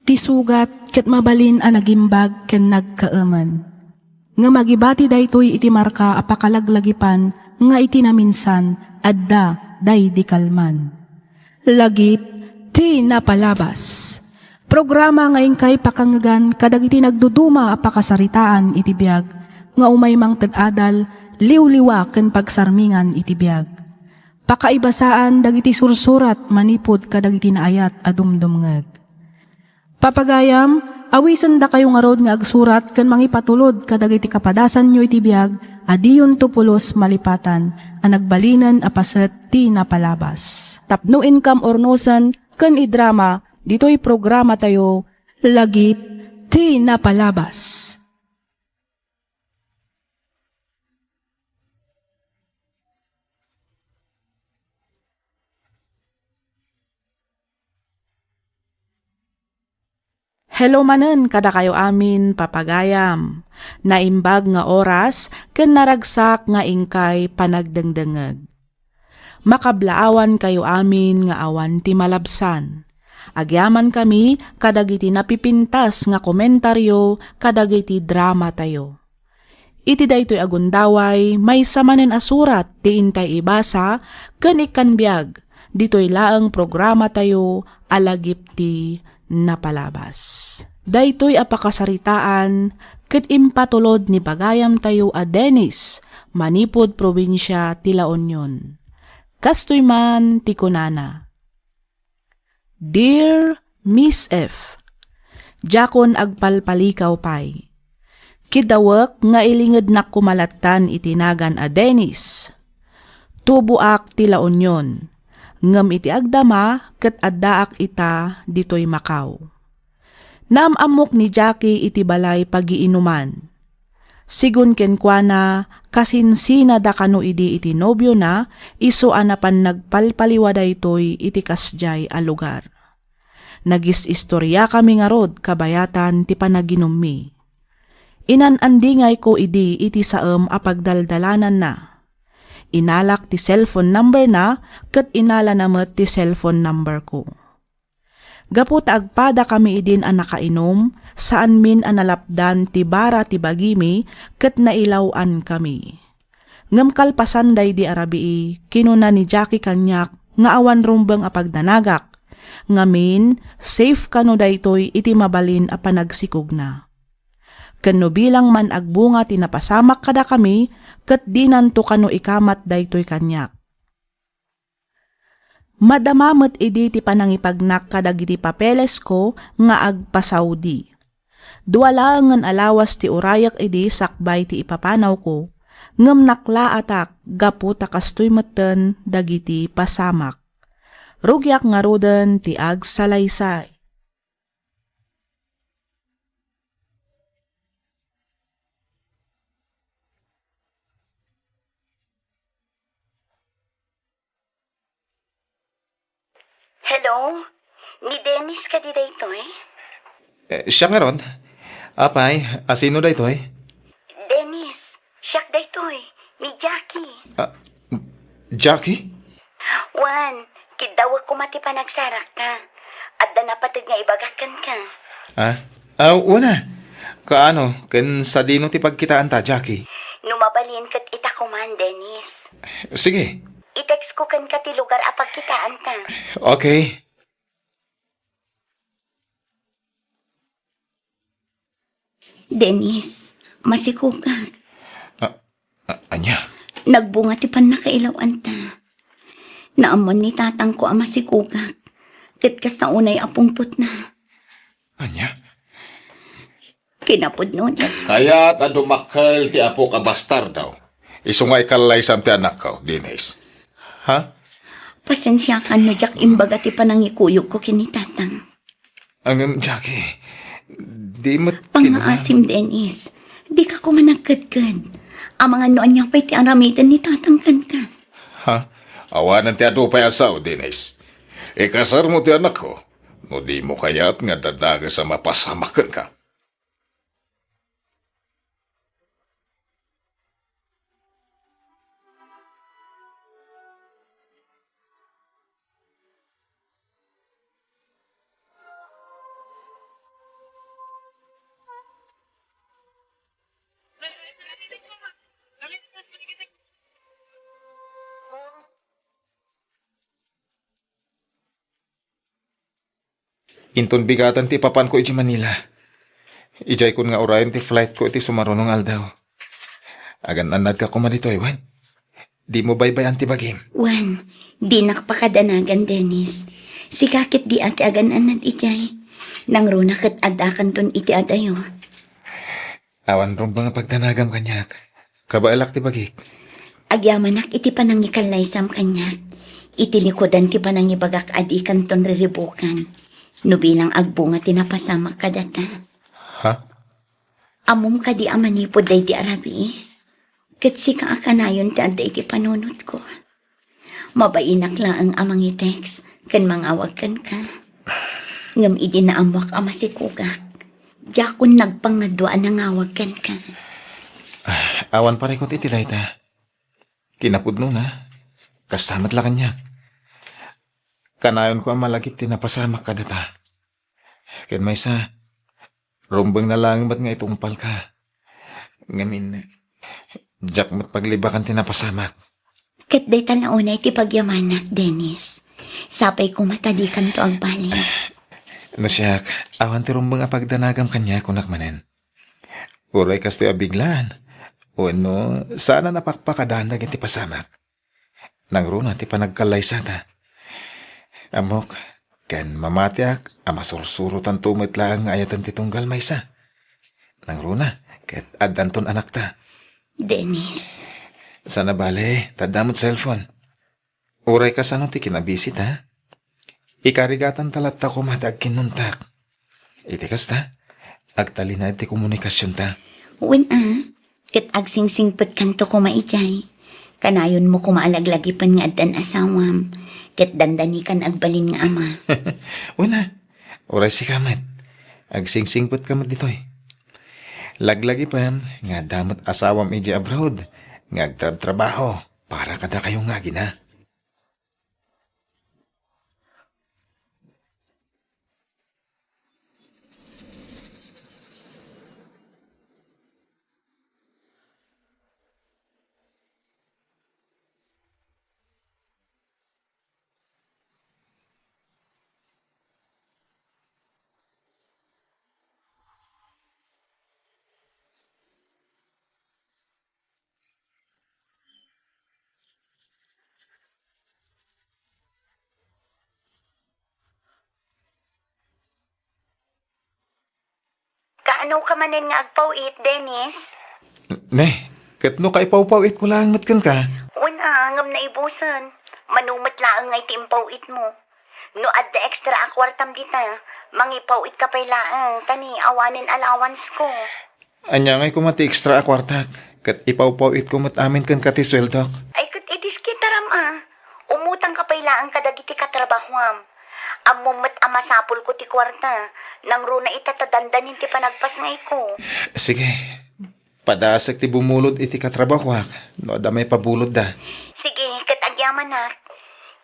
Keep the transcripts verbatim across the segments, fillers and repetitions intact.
Ti sugat ket mabalin a nagimbag ken nagkaemen. Ngem agibati daytoy iti marka a pakalaglagipan nga iti naminsan, adda daydi kalman. Lagip ti napalabas. Programa nga inkay pakangngegan kadagiti nagduduma a pakasaritaan iti biag nga umay mangted adal, liwliwa ken pagsarmingan iti biag. Pakaibasaan dagiti sursurat manipud kadagiti naayat a dumdumngeg. Papagayam, awisendakayo ngarud nga agsurat ken mangipatulod kadagiti kapadasanyo iti biag a diyonto pulos malipatan a nagbalinen a paset ti napalabas. Tapno inkam urnosen ken idrama ditoy programatayo, Lagip ti Napalabas. Hello manen kadakayo amin, papagayam. Naimbag nga oras ken naragsak nga inkay panagdengdengngeg. Makablaawankayo amin nga awan ti malabsan. Agyamankami kadagiti napipintas nga komentario kadagiti dramatayo. Iti daytoy a gundaway, maysa manen a surat ti intay ibasa ken ikkan biag ditoy laeng programatayo a Lagip ti Napalabas. Daytoy a pakasaritaan ket impatulod ni pagayamtayo a Dennis manipud probinsia ti La Union. Kastoy man ti kunana, Dear Miss F, diakon agpalpalikaw pay. Kiddawek nga ilingednak koma lattan iti nagan a Dennis. Tuboak ti La Union, ngem iti agdama ket addaak ita ditoy Macau. Naam-ammok ni Jackie iti balay pagiinuman. Sigun kenkuana, kasinsinada kano idi iti nobiona, isu a napan nagpalpaliwa daytoy iti kasdiay a lugar. Nagis-istoriakami ngarud kabayatan ti panaginummi. Inan-andingayko idi iti saem a pagdaldalananna. Inalak ti cellphone number na ket inalana met ti cellphone number ko. Gapu ta agpadakami idin a nakainum, saanmin a nalapdan ti bara ti bagimi ket nailaw-ankami. Ngem kalpasan daydi a rabii, kinuna ni Jackie kaniak nga awan rumbeng a pagdanagak. Ngamin, safe kano daytoy iti mabalin a panagsikogna. Ken no bilang man agbunga ti napasamak kadakami, ket dinanto kano ikamat daytoy kaniak. Madama met idi ti panangipagnak kadagiti papelesko nga agpa-Saudi. Dua laengen a lawas ti urayek idi sakbay ti ipapanawko, ngem naklaatak gapu ta kastoy metten dagiti pasamak. Rugiak ngaruden ti agsalaysay. Hello? Ni Dennis kadi daytoy? Eh, siak ngarud. Apay, a sino daytoy? Dennis, siak daytoy. Ni Jackie. Ah, Jackie? Wen, kiddawek koma ti panagsarakta. Adda napateg nga ibagak kenka. Ah? Ah, wen a. Kaano, ken sadino ti pagkitaanta, Jackie? No mabalin ket ita koman, Dennis. Sige. I-text ko kenka ti lugar a pagkitaanta. Okay. Dennis, masikogak. Ah, ah, ania? Nagbunga ti pannakailaw-anta. Naammoan ni tatangko a masikogak. Ket kasta unay a pungtotna. Ania? Kinapudno ni. Kayat a dumakkel ti apok a bastardo. Isu nga ikallaysam ti anakko, Dennis. Ha? Pasensiakan no diak imbaga ti panangikuyogko ken ni tatang. Ngem, Jackie, di met kinuna- Pangngaasim, Dennis. Dika koma nagkedked. Amangan no ania pay ti aramiden ni tatang kenka. Ha? Awanen ti adu pay a sao, Dennis. Ikasarmo ti anakko, no dimo kayat nga dadages a mapasamak kenka. Inton bigaten ti ipapanko idiay Manila. Idiaykon nga urayen ti flightko iti sumaruno nga aldaw. Agan-annadka koma ditoy, wen? Dimo baybay-an ti bagim. Wen, dinak pakadanagan, Dennis. Sika ket dia ti agan-annad idiay. Nangruna ket addakanton iti adayo. Awan rumbeng a pagdanagam kaniak. Kabaelak ti bagik. Agyamanak iti panangikallaysam kaniak. Iti likudan ti panangibagak a dikanton riribukan. No bilang agbunga ti napasamak kadata. Ha? Ammom kadi a manipud daydi a rabii? Ket sika a kanayon ti adda iti panunotko. Mabainak laeng a mangi-text ken mangawag kenka. Ngem idi naammoak a masikogak, diakon nagpangadua a nangawag kenka. Ah, awan parikut iti dayta. Kinapudnona, kasta met la kaniak. Kanayonko a malagip ti napasamak kadata. Ken maysa, rumbeng na laeng met nga itungpalka. Ngamin, diak met paglibakan ti napasamak. Ket dayta la unay ti pagyamanak, Dennis. Sapay koma ta dikanto agbaliw. No siak, awan ti rumbeng a pagdanagam kaniak, kunak manen. Uray kastoy a biglaan, wenno saan a napakpakadaan dagiti pasamak. Nangruna ti panagkallaysata. Ammok, ken mamatiak a masursurotanto met laeng nga ayaten ti tunggal maysa. Nangruna, ket addanton anakta. Dennis. Saan a bale, ta adda met cellphone. Uray kasano ti kinabisita, ikarigatanta latta koma ti agkinnuntak. Iti kasta, agtalinaed ti komunikasionta. Wen a, ket agsingsingpetkanto koma idiay. Kanayonmo koma a laglagipen nga addan asawam, ket dandanikan agbalin nga ama. Wen a, uray sika met, agsingsingpetka met ditoy. Laglagipem nga adda met asawam idiay abroad nga agtrabtrabaho para kadakayo nga agina. Kaano ka manen nga agpaw-it, Dennis? Ne, ket no kaipawpaw-itko laeng met kenka? Wen a, ngem naibusen. Mano met laeng nga iti impaw-itmo. No adda extra a kuartam dita, mangipaw-itka pay laeng, ta ni awanen allowance ko. Ania ngay koma ti extra a kuartak, ket ipawpaw-itko met amin kenka ti sueldok. Ay, ket idiskitaram a. Umutangka pay laeng kadagiti katrabahoam. Ammom met a masapulko ti kuarta. Nangruna ita ta dandanin ti panagpasngayko. Sige, padasek ti bumulod iti katrabahoak no adda maipabulodda. Sige, ket agyamanak.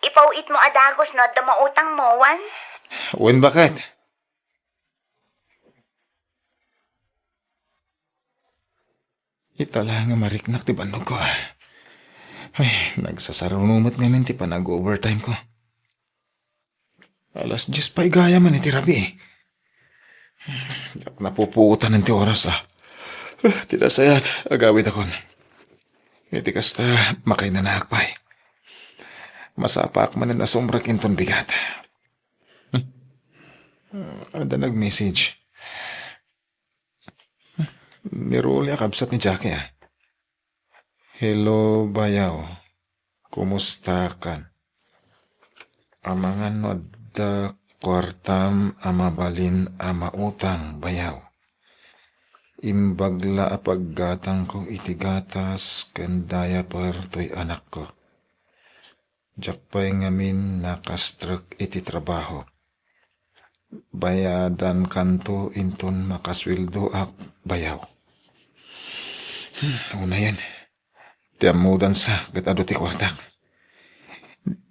Ipaw-itmo a dagus no adda mautangmo, wen? Wen, baket. Ita la nga mariknak ti bannogko, a. Ay, nagsasaruno met ngamin ti panag-overtime ko. Alas dies pay gayam iti rabii. Diak napupuotan ti oras, a. Ti nasayaat, agawidakon. Iti kasta, makainanaak pay. Masapaak manen a sumrek inton bigat. Adda nag-message. Ni Rolly a kabsat ni Jackie, a. "Hello, bayaw. Kumustakan? Amangan no adda kuartam a mabalin a mautang, bayaw. Imbag la a paggatangko iti gatas ken diaper toy anakko. Diak pay ngamin nakastrek iti trabaho. Bayadankanto inton makasueldoak, bayaw." Hmm, unayen. Ti ammodansa ket adu ti kuartak.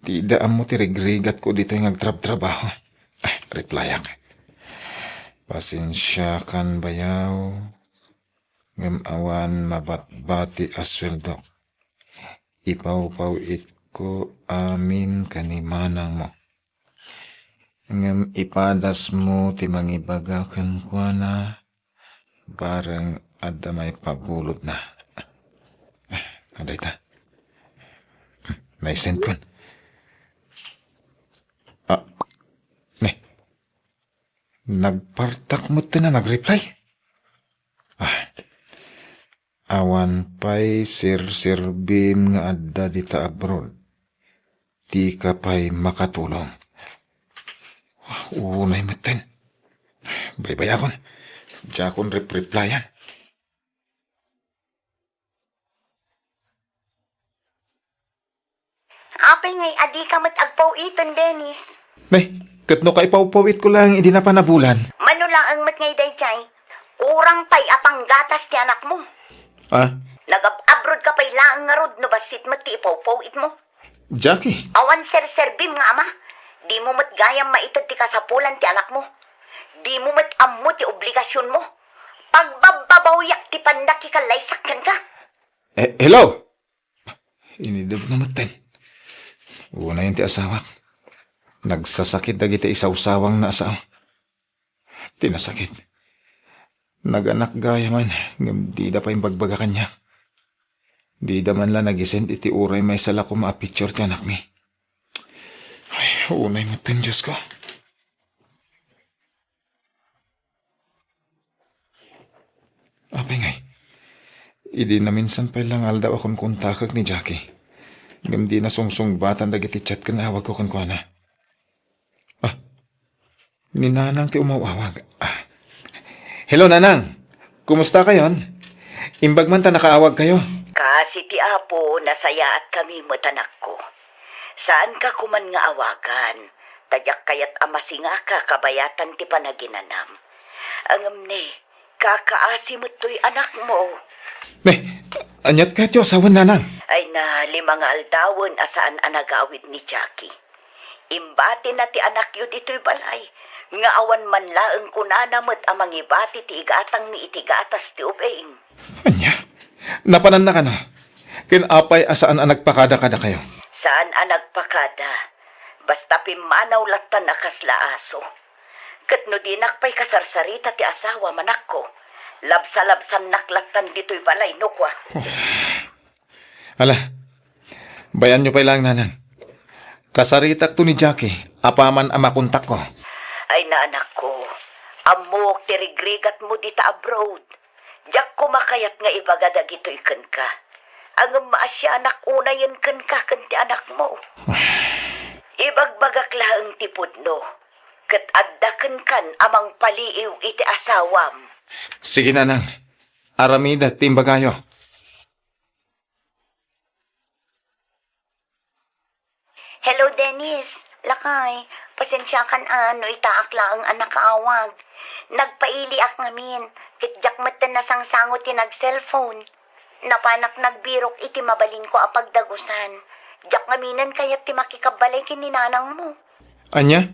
Dida ammo ti rigrigatko ditoy nga agtrabtrabaho. Ay, replyak. Pasensiakan, bayaw, ngem awan mabatbati a sueldok. Ipawpaw-itko amin ken ni manangmo. Ngem ipadasmo ti mangibaga kenkuana, bareng adda maipabulodna. Ah, adda ita. Naisendkon. Ah, ne. Nagpartak metten a nagreply. Ah, awan pay serserbim nga adda dita abroad. Dika pay makatulong. Unay metten. Baybayakon. Diakon repreplyan. Apay ngay a dika met agpaw-iten, Dennis? Ne, ket no kaipawpaw-itko laeng idi napan a bulan? Mano laeng met ngay daydiay? Kurang pay a panggatas ti anakmo. Ah? Nagab-abroad ka pay laeng ngarud no bassit met ti ipawpaw-itmo. Jackie. Awan serserbim nga ama. Dimo met gayam maited ti kasapulan ti anakmo. Dimo met ammo ti obligasionmo. Pagbabbabawiak ti pandakikallaysak kenka. Eh, hello? Inidebna metten. Unayen ti asawak. Nagsasakit dagiti isawsawangna a sao. Ti nasakit, naganak gayamen, ngem dida pay imbagbaga kaniak. Dida man la nagisend iti uray maysa la koma a picture ti anakmi. Ay, unay metten, Diosko. Apay ngay, idi naminsan pay la nga aldaw a kunkuntakek ni Jackie, ngem dina sungsungbatan dagiti chat ken awagko kenkuana. Ah, ni Nanang ti umaw-awag. Ah. Hello, Nanang. Kumusta kayon? Imbag man ta nakaawag kayo. Kaasi ti Apo, nasayaatkami met, anakko. Saanka koman nga awagan, ta diak kayat a masingaka kabayatan ti panaginanam. Ngem ne, kakaasi met toy anakmo. Ne, aniat kayat ti asawen, Nanang? Ay na, lima nga aldawen a saan a nagawid ni Jackie. Imbatina ti anakyo ditoy balay, nga awan man laeng kunana met a mangibati ti igatangmi iti gatas ti ubing. Ania? Napananna kano? Ken apay a saan a nagpakada kadakayo? Saan a nagpakada. Basta pimmanaw lattan a kasla aso. Ket no dinak pay kasarsarita ti asawam, anakko, labsalabsannak lattan ditoy balay no kua. Ala, bayanyo pay laeng, Nanang. Kasaritakto ni Jackie apaman a makontakko. Ay na, anakko, ammok ti rigrigatmo dita abroad. Diak koma kayat nga ibaga dagitoy kenka. Ngem maasianak unayen kenka ken ti anakmo. Ibagbagak laeng ti pudno, ket adda kenkan a mangpaliiw iti asawam. Sige, Nanang. Aramidak ti imbagayo. Hello, Dennis. Lakay, pasensiakan a no itaak laeng a nakaawag. Nagpailiak ngamin, ket diak metten nasangsango ti nag-cellphone. Napanak nagbirok iti mabalinko a pagdagusan. Diak ngaminen kayat ti makikabbalay ken ni nanangmo. Ania?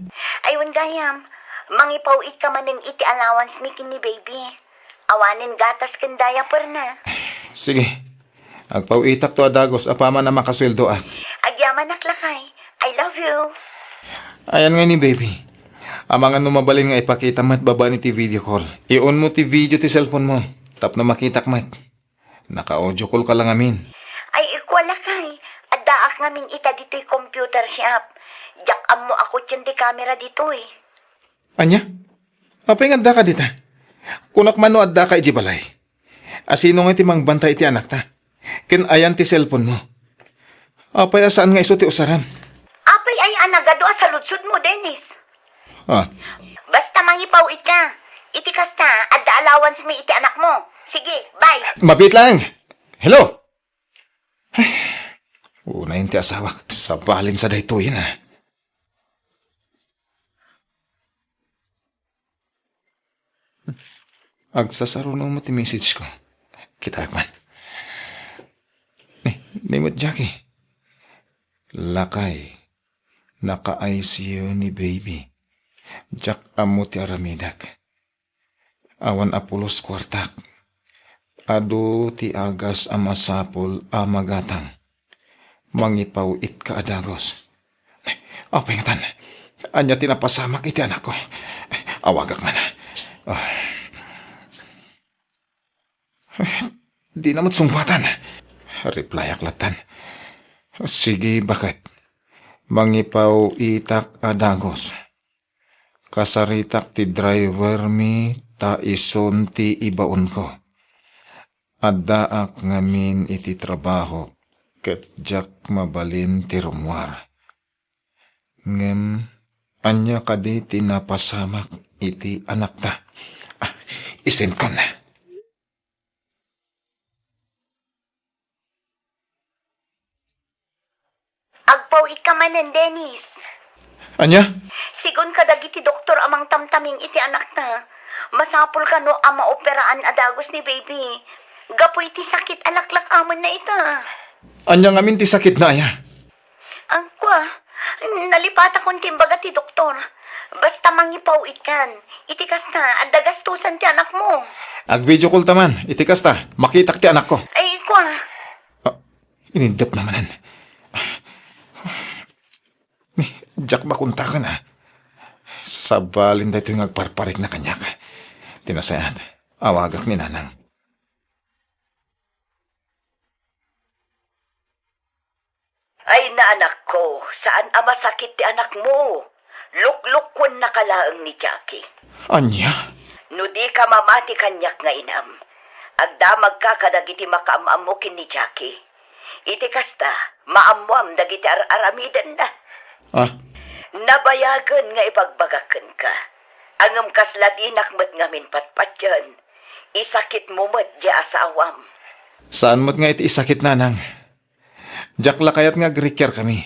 Ay, wen gayam, mangipaw-itka manen iti allowance mi ken ni baby. Awanen gatas ken diaper na. Sige. Agpaw-itakto a dagus apaman a makasueldoak. Agyamanak, lakay. I love you. Ayan nga ni baby. Amangan no mabalin nga ipakita met babaen iti video call. I-on mo ti video ti cellphone mo. Tapno makitak met. Naka-audio call ka lang amin. Ay, ikua, lakay. Addaak ngamin ita ditoy computer shop. Diak ammo a kutien ti camera ditoy. Ania? Apay nga addaka dita? Kunak man no addaka iti balay. Asino nga ti mangbantay iti anakta? Ken ayan ti cellphone mo? Apay a saan nga isu ti usaram? Apay ay a nagadu a saludsodmo, Dennis? Ah. Basta mangipaw-itka. Iti kasta, adda allowance mi iti anakmo. Sige, bye. Mabiit lang. Hello? Ay, unayen ti asawak. Sabalin sa daytoyen, ah. Agsasaruno met ti message ko. Kitaek man. Ni, ni met Jackie. Lakay, naka-I C U ni baby. Diak ammo ti aramidek. Awan a pulos kuartak. Adu ti agas a masapul a magatang. Mangipaw-itka a dagus. Apay ngatan? Ania ti napasamak iti anakko? Awagak man. Ah. Dina met sungbatan. Replyak lattan. Sige, baket. Mangipaw-itak a dagus. Kasaritak ti driver mi ta isun ti ibaonko. Addaak ngamin iti trabaho ket diak mabalin ti rummuar. Ngem ania kadi ti napasamak iti anakta? Ah, isenko na. Agpaw-itka manen, Dennis. Ania? Sigun kadagiti doktor a mangtamtaming iti anakta, masapul kano a maoperaan a dagus ni baby gapu iti sakit a laklak-amenna ita. Ania ngamin ti sakitna aya? Agkua, nalipatakon ti imbaga ti doktor. Basta mangipaw-itkan. Iti kasta, adda gastusan ti anakmo. Ag-video call ta man. Iti kasta, makitak ti anakko. Ay, kua. Ah, inindep na manen. Diak makontakan, ah. Sabalin daytoy nga agparparikna kaniak. Ti nasayaat, awagak ni Nanang. Ay, naanakko, saan a masakit ti anakmo. Luklukkuennaka laeng ni Jackie. Ania? No dika mamati kaniak nga inam, agdamagka kadagiti makaam-ammo ken ni Jackie. Iti kasta, maammoam dagiti ar-aramidenna. Ah? Nabayagen nga ibagbagak kenka. Ngem kasla dinak met ngamin patpatien. Isakitmo met di asawam. Saan met nga iti isakit, Nanang. Diak la kayat nga agrikiarkami.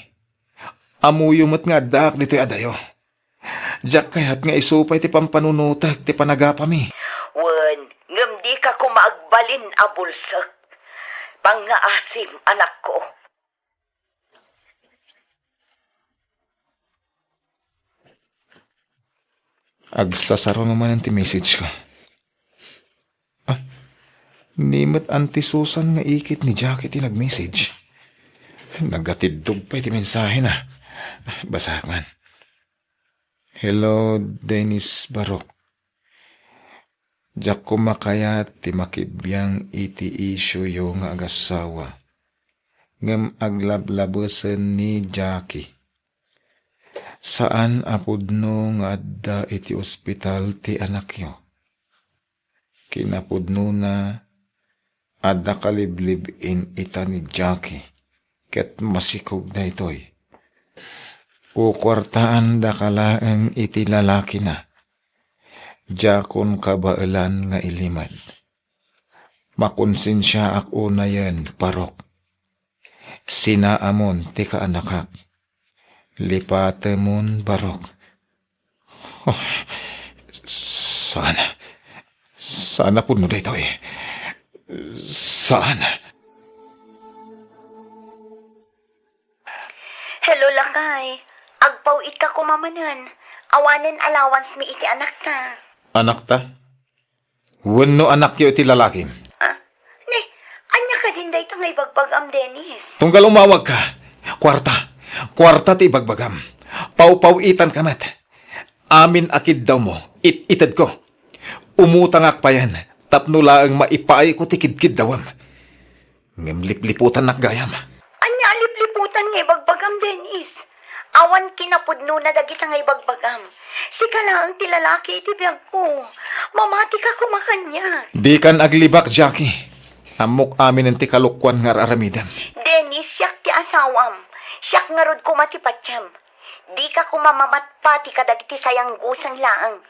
Ammoyo met nga addaak ditoy adayo. Diak kayat nga isu pay ti pampanunotek ti panagapami. Wen, ngem dika koma agbalin a bulsek. Pangngaasim, anakko. Agsasarano manen ti message ko. Ah, ni met Auntie Susan nga ikit ni Jackie ti nag-message. Nagatiddog pay ti mensahena. Basaak man. Hello, Dennis Barok. Diak koma kayat ti makibiang iti isioyo nga agassawa. Ngem aglablabesen ni Jackie. Saan a pudno nga adda iti ospital ti anakyo. Kinapudnona, adda kaliblib-in ita ni Jackie, ket masikog daytoy. Kukuartaandaka laeng iti lalakina. Diakon kabaelan nga ilimed. Makonsensiaak unayen, Parok. Sinaamon ti kaanakak. Lipatemon, Barok. Oh, saan. Saan a pudno daytoy. Saan. Hello, lakay. Agpaw-itka koma manen. Awanen allowance mi iti anakta. Anakta? Wenno anakyo iti lalakim? Ah, ne, ania kadin dayta nga ibagbagam, Dennis? Tunggal umawagka, kuarta. Kuarta ti ibagbagam. Pawpaw-itanka met. Amin a kiddawmo, it-itedko. Umutangak payen tapno laeng maipaayko ti kidkiddawem. Ngem lipliputannak gayam. Ania a lipliputan nga ibagbagam, Dennis? Awan kinapudnona dagita nga ibagbagam. Sika laeng ti lalaki iti biagko. Mamatika koma kaniak. Dikan aglibak, Jackie. Ammok aminen ti kalokuan nga ar-aramidem. Dennis, siak ti asawam. Siak ngarud koma ti patiem. Dika koma mamatpati kadagiti sayanggosan laeng.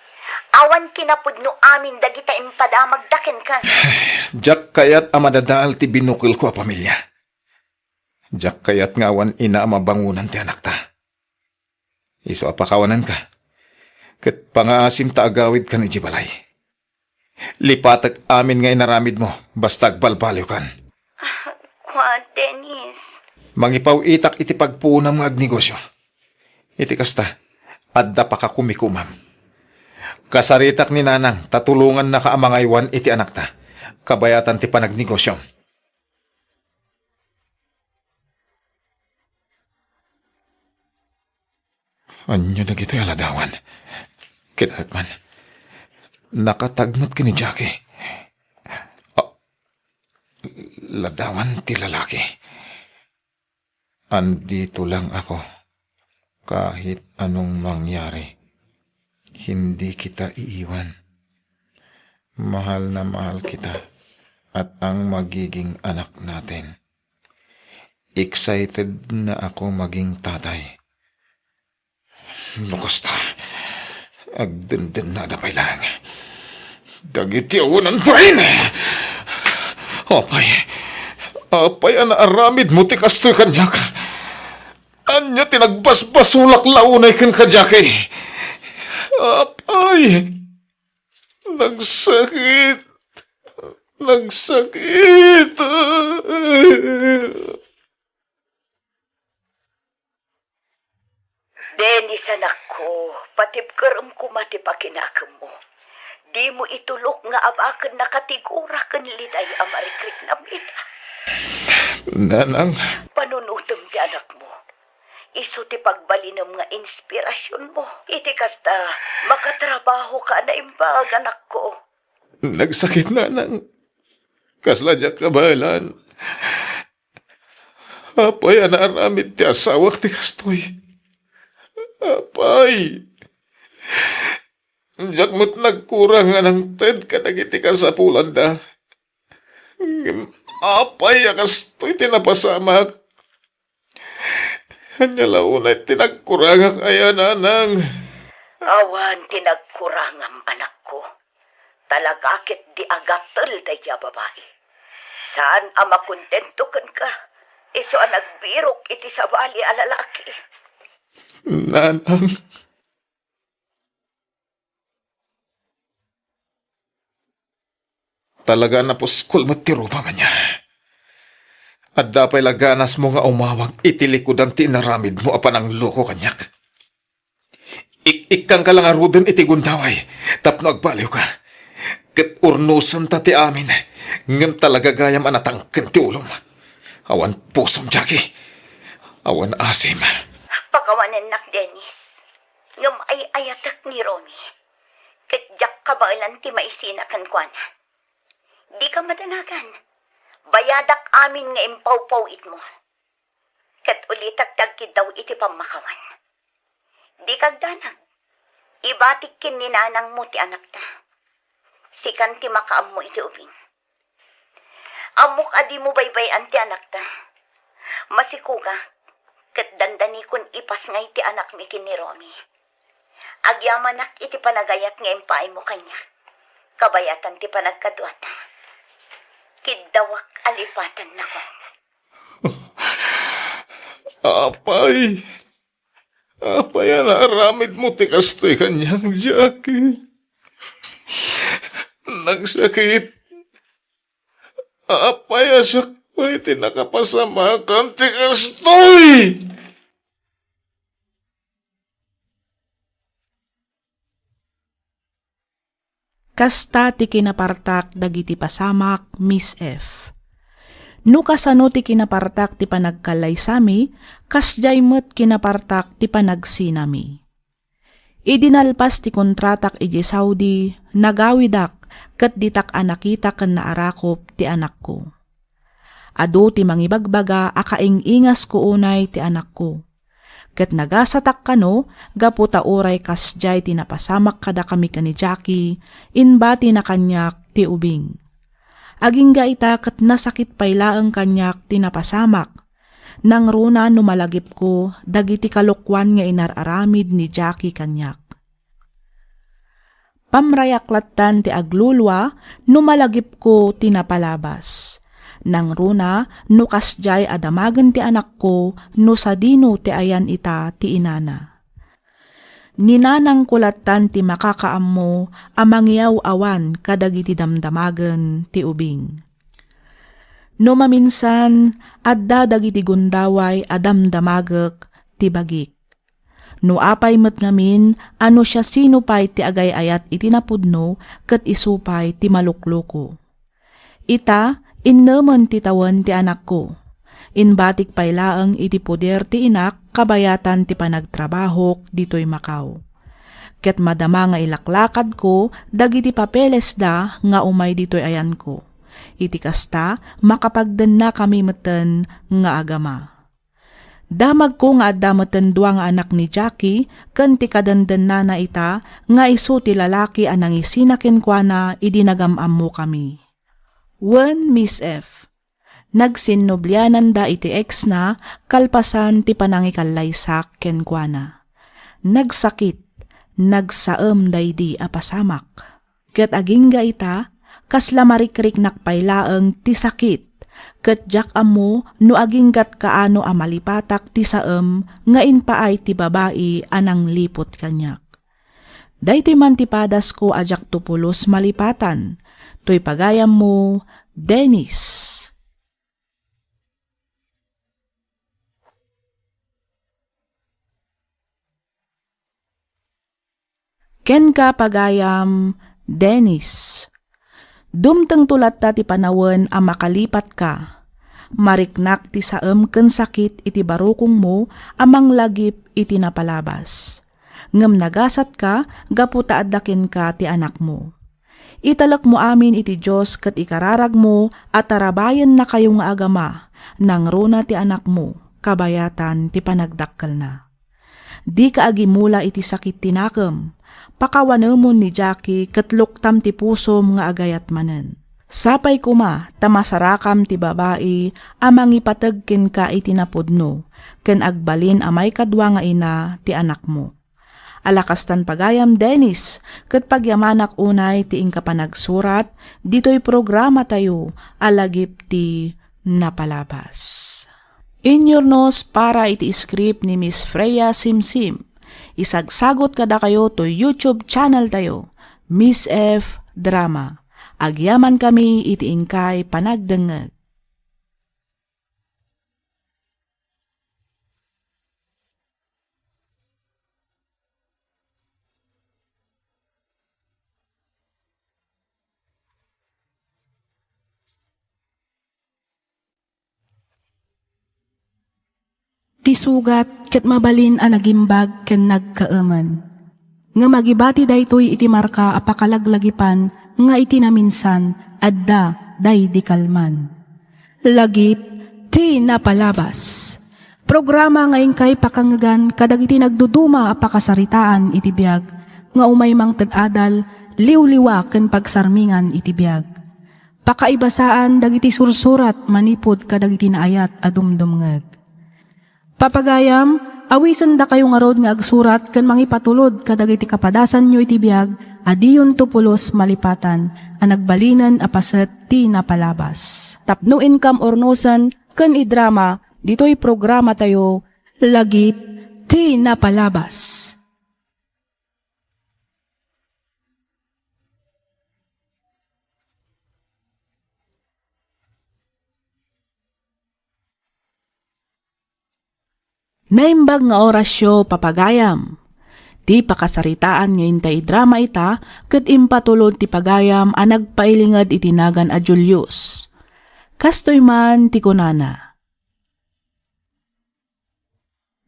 Awan kinapudno amin dagita impadamagda kenka. Diak kayat a madadael ti binukelko a pamilia. Diak kayat nga awan ina a mabangonan ti anakta. Isu a pakawanenka, ket pangaasim ta agawidkan idiay balay. Lipatek amin nga inaramidmo, basta agbalbaliwkan. Ah, kua, Dennis. Mangipaw-itak iti pagpuonam nga agnegosio. Iti kasta, adda pakakumikomam. Kasaritak ni Nanang ta tulongannaka a mangaywan iti anakta, kabayatan ti panagnegosion. Ania dagitoy a ladawan? Kitaek man, nakatagmet ken ni Jackie. Ah, ladawan ti lalaki. Andito lang ako. Kahit anong mangyari, hindi kita iiwan. Mahal na mahal kita at ang magiging anak natin. Excited na ako maging tatay. Basta, agdendennada pay laeng dagiti awanan bain. Apay, apay a naaramidmo ti kastoy kaniak? Ania ti nagbasbasolak la unay kenka, Jackie? Apay, nagsakit. Nagsakit. Dennis, anakko, patibkerem koma ti pakinakemmo. Dimo itulok nga abaken nakatigura ken liday a marikriknam ita. Nanang. Panunotem ti anakmo. Isu ti pagbalinem nga inspirasionmo. Iti kasta, makatrabahoka a naimbag, anakko. Nagsakit, Nanang. Kasla diak kabaelan. Apay a naaramid ti asawak ti kastoy? Apay, diak met nagkurang nga nangted kadagiti kasapulanda. Ngem apay a kastoy ti napasamak? Ania la unay ti nagkurangak aya, Nanang? Awan ti nagkurangam, anakko. Talaga ketdi a gatel daydiay a babai. Saan a makontento kenka, isu a nagbirok iti sabali a lalaki. Nanang. Talaga a napuskol met ti rupam ania. Adda pay la ganasmo nga umawag iti likudan ti inaramidmo a panangloko kaniak. Ik-, ikkanka la ngaruden iti gundaway tapno agbaliwka. Ket urnosenta ti amin, ngem talaga gayam a natangken ti ulom. Awan pusom, Jackie. Awan asim. Pakawanennak, Dennis. Ngem ay-ayatek ni Romy. Ket diak kabaelan ti maisina kenkuana. Dika madanagan. Bayadak amin nga impawpaw-itmo. Ket ulitak ti agkiddaw iti pammakawan. Dika agdanag. Ibatik ken ni nanangmo ti anakta. Sikan ti makaammo iti ubing. Ammok a dimo baybay-an ti anakta. Masikogak, ket dandanikon ipasngay ti anakmi ken ni Romy. Agyamanak iti panagayat nga impaaymo kaniak. Kabayatan ti panagkaduata. Kiddawak a lipatannakon. Apay, apay a naaramidmo ti kastoy kaniak, Jackie. Nagsakit. Apay a siak pay ti nakapasamakan ti kastoy? Kasta ti kinapartak dagiti pasamak, Miss F. No kasano ti kinapartak ti panagkallaysami, kasdiay met kinapartak ti panagsinami. Idi nalpas ti kontratak idiay Saudi, nagawidak ket ditak a nakita ken naarakop ti anakko. Adu ti mangibagbaga a kaing-ingasko unay ti anakko. Ket nagasatak kano gapu ta uray kasdiay ti napasamak kadakami ken ni Jackie, imbatina kaniak ti ubing. Agingga ita ket nasakit pay laeng kaniak ti napasamak. Nangruna no malagipko dagiti kalokuan nga inar-aramid ni Jackie kaniak. Pamrayak lattan ti aglulua no malagipko ti napalabas. Nangruna no kasdiay a damagen ti anakko no sadino ti ayan ita ti inana. Ni nanangko lattan ti makakaammo a mangiyaw-awan kadagiti damdamagen ti ubing. No maminsan, adda dagiti gundaway a damdamagek ti bagik. No apay met ngamin a no siasino pay ti agay-ayat iti napudno ket isu pay ti malukloko. Ita, innemen ti tawen ti anakko. Imbatik pay laeng iti poder ti inak kabayatan ti panagtrabahok ditoy Macau. Ket madama nga ilaklakadko dagiti papelesda nga umay ditoy ayanko. Iti kasta, makapagdennakami metten nga agama. Damagko nga adda metten dua nga anak ni Jackie ken ti kadendennana ita nga isu ti lalaki a nangisina kenkuana idi nagam-ammokami. Wen Miss F. Nagsinnubliananda iti ex-na kalpasan ti panangikallaysak kenkuana. Nagsakit, nagsaem daydi a pasamak. Ket agingga ita, kasla marikriknak pay laeng ti sakit, ket diak ammo no aginggat kaano a malipatak ti saem nga impaay ti babai a nangliput kaniak. Daytoy man ti padasko a diak to pulos malipatan. Toy pagayammo, Dennis. Kenka, pagayam, Dennis. Dumtengto latta ti panawen a makalipatka. Mariknak ti saem ken sakit iti barukongmo a manglagip iti napalabas. Ngem nagasatka gapu ta adda kenka ti anakmo. Italekmo amin iti Dios ket ikararagmo a tarabayennakayo nga agama, nangruna ti anakmo, kabayatan ti panagdakkelna. Dika agimula iti sakit ti nakem. Pakawanemon ni Jackie ket luktam ti pusom nga agayat manen. Sapay koma ta masarakam ti babai a mangipateg kenka iti napudno ken agbalin a maikadua nga ina ti anakmo. Ala kastan pagayam, Dennis, ket pagyamanak unay ti inka panagsurat ditoy programatayo a Lagip ti Napalabas. Inyurnos para iti script ni Miss Freya Simsim. Isagsagot kadakayo to YouTube channel tayo, Miss F Drama. Agyaman kami iti inkay panagdengngeg. Ti sugat ket mabalin a nagimbag ken nagkaemen. Ngem agibati daytoy iti marka a pakalaglagipan nga iti naminsan adda daydi kalman. Lagip ti Napalabas. Programa nga inkay pakangngegan kadagiti nagduduma a pakasaritaan iti biag nga umay mangted adal, liwliwa ken pagsarmingan iti biag. Pakaibasaan dagiti sursurat manipud kadagiti naayat a dumdumngeg. Papagayam, awisendakayo ngarud nga agsurat ken mangipatulod kadagiti kapadasanyo iti biag a diyonto pulos malipatan a nagbalinen a paset ti napalabas. Tapno inkam urnosen ken idrama ditoy programatayo, Lagip ti Napalabas. Naimbag nga orasyo, papagayam. Ti pakasaritaan nga intay idrama ita ket impatulod ti pagayam a nagpailinged iti nagan a Julius. Kastoy man ti kunana.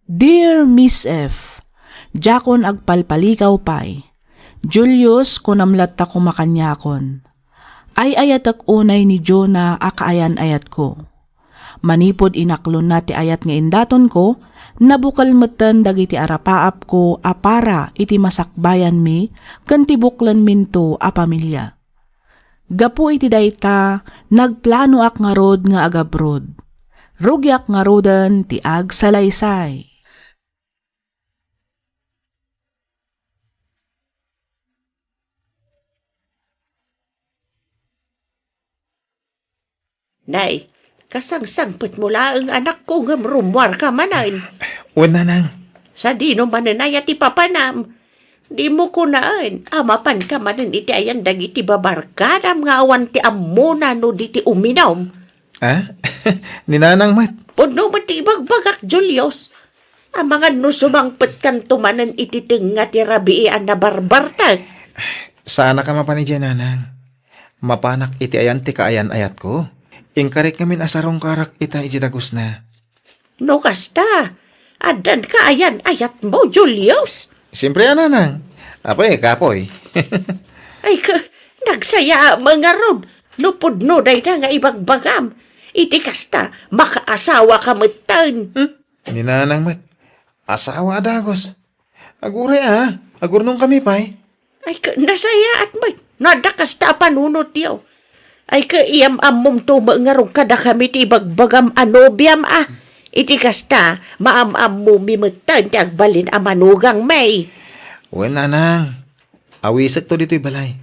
Dear Miss F, diakon agpalpalikaw pay. Julius, kunam latta koma kaniakon. Ay-ayatek unay ni Jonah a kaayan-ayatko. Manipud inaklonna ti ayat nga indatonko, nabukel metten dagiti arapaapko a para iti masakbayanmi ken ti buklenminto a pamilia. Gapu iti dayta, nagplanoak ngarud nga agabroad. Rugiak ngaruden ti agsalaysay. Nay, kasangsangpetmo laeng, anakko, ngem rummuarka manen. Wen, nanang. Sadino manen aya ti papanam? Dimo kunaen a mapanka manen iti ayan dagiti babarkadam nga awan ti ammona no di ti uminum. Ah? Ni nanang met? Pudno met ti ibagbagak, Julius. Amangan no sumangpetkanto manen iti tengnga ti rabii a nabarbartek. Saanaka mapan idiay, nanang. Mapanak iti ayan ti kaayan-ayatko. Inkarik ngamin a sarungkarak ita idiay dagusna. No kasta, addan ka ayan-ayatmo, Julius? Siempre a, nanang. Apay, kapoy. Ay, ka, nagsayaat ngarud. No pudno dayta nga ibagbagam. Iti kasta, makaasawaka metten. Hmm? Ni nanang met. Asawa a dagus. Aguray a, agurnongkami pay. Ay, ka, nasayaat met. No adda kasta a panunotyo. Ay, ka, iyam-ammomto met ngarud kadakami ti ibagbagam a nobiam a. Iti kasta, maam-ammomi metten ti agbalin a manugangmi. Wen, nanang. Awisekto ditoy balay.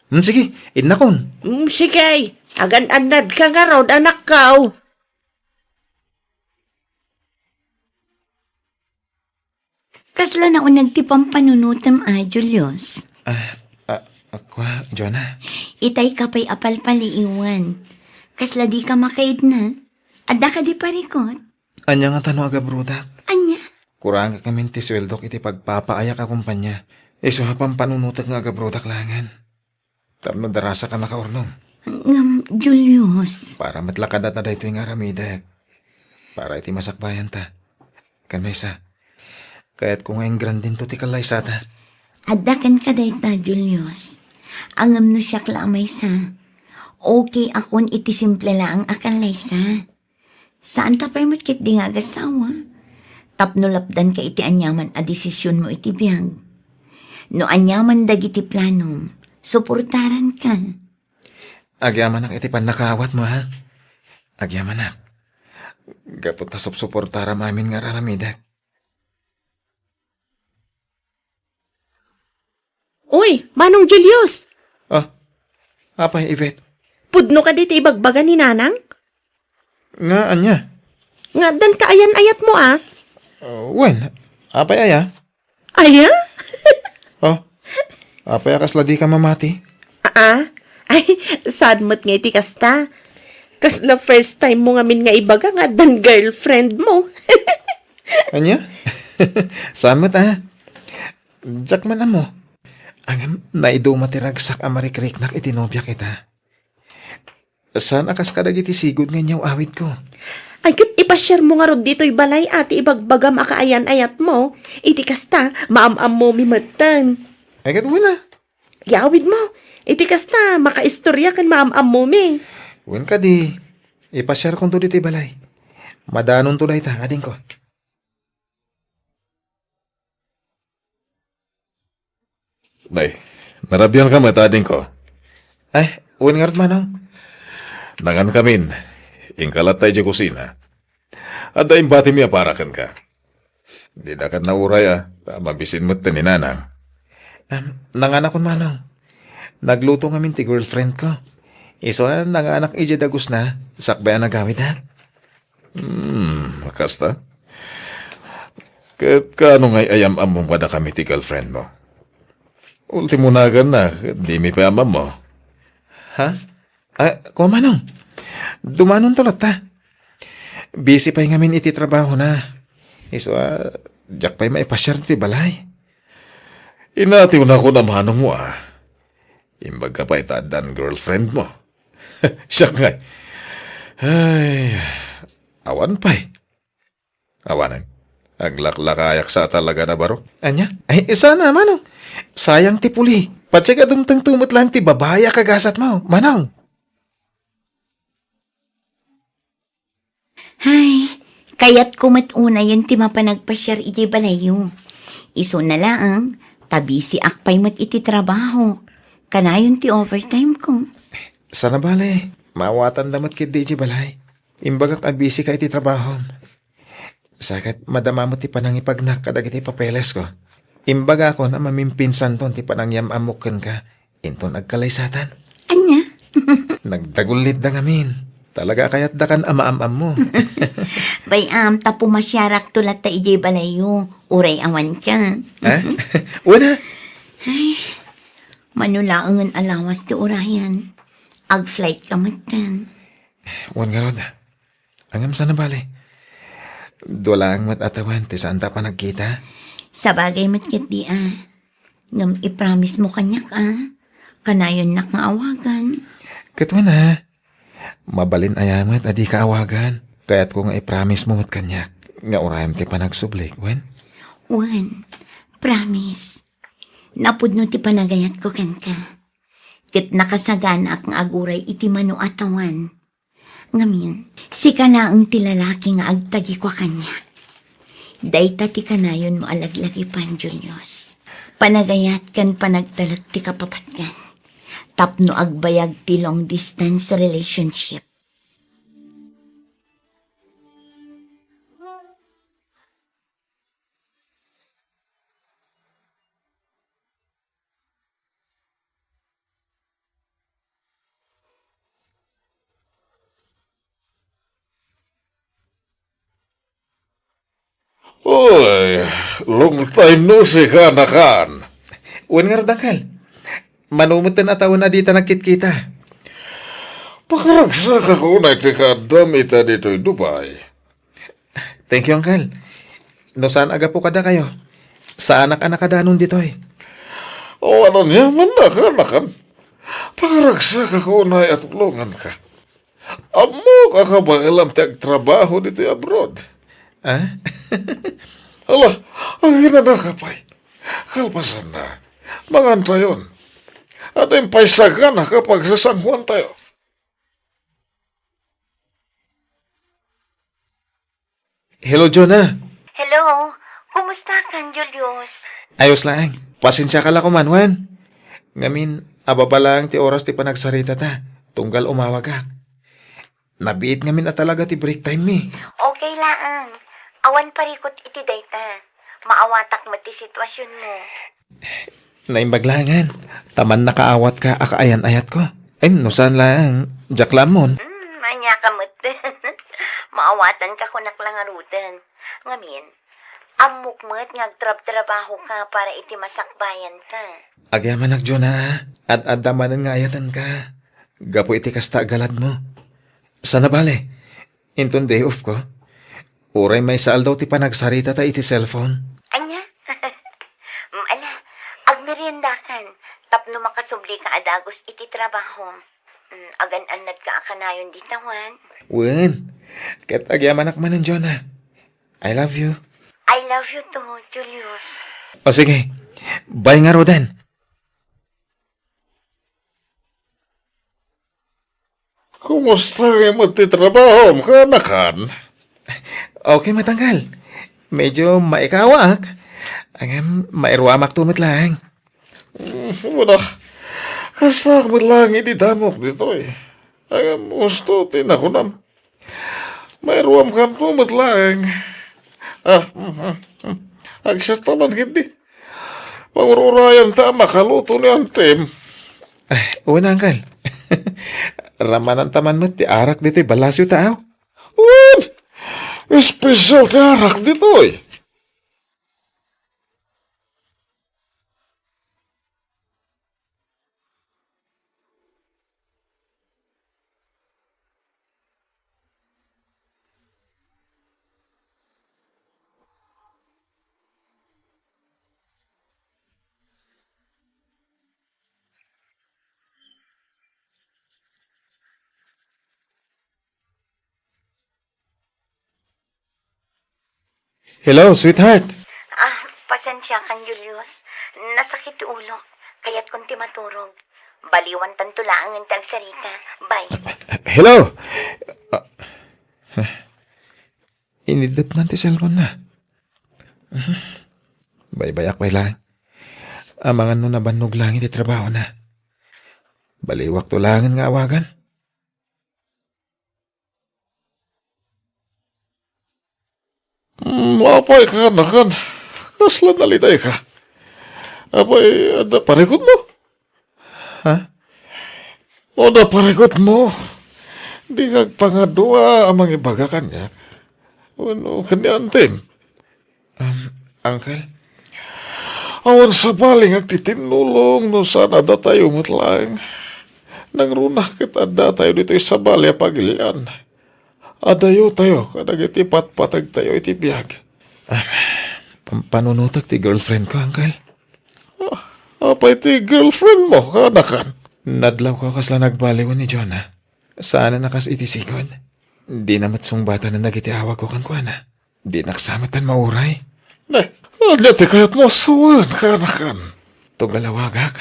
Hmm, sige, innakon. Hmm, sige. Agan-annadka ngarud, anakko. Kasla nauneg ti pampanunotem a, Julius? Ah, ah, ah, kua, Jonah? Itay ka pay a palpaliiwan. Kasla dika makaidna? Adda kadi parikut? Ania ngata no agabrodak? Ania? Kurangek ngamin ti sueldok iti pagpapaayak a kompania. Isu a pampanunotek nga agabrodak laengen. Tapno darasaka a nakaurnong. Ngem, Julius. Para met la kadata daytoy nga aramidek. Para iti masakbayanta. Ken maysa, kayatko nga ingrandinto ti kallaysata. Adda kenka dayta, Julius. Ngem no siak la a maysa, okay akon iti simple laeng a kallaysa. Saanta pay met ketdi nga agasawa. Tapno lapdanka iti aniaman a desisionmo iti biag. No aniaman dagiti planom, suportaranka. Agyamanak iti pannakaawatmo, ha? Agyamanak. Gapu ta supsuportaram amin nga ar-aramidek. Uy, Manong Julius! Ah, apay, Yvette? Pudno kadi ti ibagbaga ni Nanang? Nga ania? Nga addan ka ayan-ayatmo, a? Ah, wen, apay aya? Aya? Oh, apay a kasla dika mamati? Aa? Ay, saan met nga iti kasta? Kasla first time mo ngamin nga ibaga nga addan girlfriend mo. Ania? Saan met, a? Diak man ammo. Ngem naiduma ti ragsak a marikriknak iti nobiak ita. Saan a kas kadagiti sigud nga inyaw-awidko. Ay, ket ipasiarmo ngarud ditoy balay a ti ibagbagam a kaayan-ayatmo. Iti kasta, maam-ammomi metten. Ay, ket wen a. Yawidmo. Iti kasta, makaistorya ken maam-ammomi. Wen kadi, ipasiarkonto ditoy balay. Madanonto dayta, adingko. Nay, narabianka met, adingko. Ay, wen ngarud, Manong. Nangankamin, inka latta idiay kusina. Adda imbatimi a para kenka. Didakan nauray a, ta mabisin met ti ni Nanang. Em, nanganakon, Manong. Nagluto ngamin ti girlfriendko. Isu a nanganak idiay dagusna, sakbay a nagawidak. Hmm, kasta? Ket kaano ngay a yam-ammom kadakami ti girlfriendmo? Ultimo naganna, ket dimi pay am-ammo. Ha? Ah, kua, Manong. Dumanonto latta. Busy pay ngamin iti trabahona. Isu a, diak pay maipasiar iti balay. Inatiwnakon a manongmo a. Imbagka pay ta addan girlfriendmo. Siak ngay. Ay, awan pay. Awanen. Aglaklakayak sa talaga na baro. Ania? Ay, sana, Manong. Sayang ti puli. Patse ka dumtengto met lang ti babai a kagasatmo, Manong. Ay, kayatko met unayen ti mapan agpasiar idiay balayyo. Isuna laeng, ta bisiak pay met iti trabahok. Kanayon ti overtime ko. Sana bale, maawatanda met ketdi idiay balay. Imbagak a busy ka iti trabahom. Sa ket madama met ti panangipagnak kadagiti papelesko. Imbagakon a mamimpinsanton ti panangyam-ammok kenka. Inton agkalaysatan. Ania? Nagdagullitda ngamin. Talaga a kayatdakan a maam-ammo. Bay-am, ta pumasiarakto latta idiay balayyo. Uray awanka. Ha? Wala. Ay, mano laengen a lawas ti urayan. Ag-flight ka metten. Wen ngarud. Ngem sana bale. Dua laeng met a tawen ti saanta a panagkita. Sabagay met ketdi a. Ngem ipromise mo kaniak a. Kanayonnak nga awagan. Ket wen a. Mabalin aya met a dika awagan. Kayatko nga i-promise mo met kaniak nga urayem ti panagsublik, wen? Wen, promise. Napudno ti panagayatko kenka. Ket nakasaganaak nga aguray iti mano a tawen. Ngamin, sika laeng ti lalaki nga agtagikua kaniak. Dayta ti kanayonmo a laglagipan, Julius. Panagayat ken panagtalek ti kapapatgan. Tapno agbayag ti long distance relationship. Uy, long time no see, kanakan. Wen ngarud, Uncle. Mano metten a tawen a dita nagkitkita. Pakaragsakak unay ti kaaddam ita ditoy Dubai. Thank you, Uncle. No saan a gapu kadakayo, saanak a nakadanon ditoy. O, ano niya man na, kanakan? Pakaragsakak unay a tulonganka. Ammok a kabaelam ti agtrabaho ditoy abroad. Ah? Ala, aginanaka pay. Kalpasanna, mangantayon. Adda pay sagana a pagsasanguantayo. Hello, Jonah. Hello. Kumustakan, Julius? Ayos laeng. Pasensiaka la koman, wen. Ngamin, ababa laeng ti oras ti panagsaritata, tunggal umawagak. Nabiit ngamin a talaga ti break time mi. Okay laeng. Awan parikut iti dayta. Maawatak met ti situasionmo. Naimbag laengen, ta mannakaawatka a kaayan-ayatko. Ay, no saan laeng, diak la ammon. Hmm, ania ka met. Maawatanka kunak la ngaruden. Ngamin, ammok met nga agtrabtrabahoka para iti masakbayanka. Agyamanak, Jonah, a. Ad-adda manen nga ayatenka. Gapu iti kasta a galadmo. Sana bale, inton day off ko, uray maysa aldaw ti panagsaritata iti cellphone. Ania? Mm, ala, agmeriendakan tapno makasublika a dagus iti trabaho. Mm, agan-annadka a kanayon dita, wen? Wen, ket agyamanak manen, Jonah. I love you. I love you too, Julius. O sige, bye ngaruden. Kumusta met ti trabahom, kanakan? Okay met, Uncle. Medyo maikawaak. Ngem mairuamakto met laeng. Mm, wala. Kastaak met laeng idi damok ditoy. Ngem husto ti nakunam. Mairuamkanto met laeng. Ah, mm, mm, mm. Agsasta man ketdi. Pangur-urayanta a makaluto ni Antim. Ay, wen, Uncle. Ramananta man met ti arak ditoy balasyo ta, aw. Wen! Espesyal ti arak ditoy. Hello, sweetheart. Ah, pasensiakan, Julius. Nasakit ti ulok. Kayatkon ti maturog. Baliwantanto laengen ti agsarita. Bye. Hello! Ah, inidepnan ti cellphone na. Baybayak pay laeng. Amangan no nabannog laeng iti trabahona. Baliwakto laengen nga awagan. Hmm, apay, kanakan? Kasla nalidayka? Apay, adda parikutmo? Ha? Adda parikutmo? Dika agpangadua a mangibaga kaniak wenno ken ni Antim? Um, Uncle? Awan sabali nga agtitinnulong no saan a datayo met laeng. Nangruna ket addatayo ditoy sabali a pagilian. Adayotayo kadagiti patpategtayo iti biag. Ah, pam-, panunotek ti girlfriend ko, Uncle. Ah, apay ti girlfriend mo, kanakan? Nadlawko kasla nagbaliwen ni Jonah. Saanen a kas iti sigud. Dina met sungbatanen dagiti awagko kenkuana. Dinak sa metten mauray. Ne, ania ti kayatmo a sawen, kaanakan? Tugal a wagak.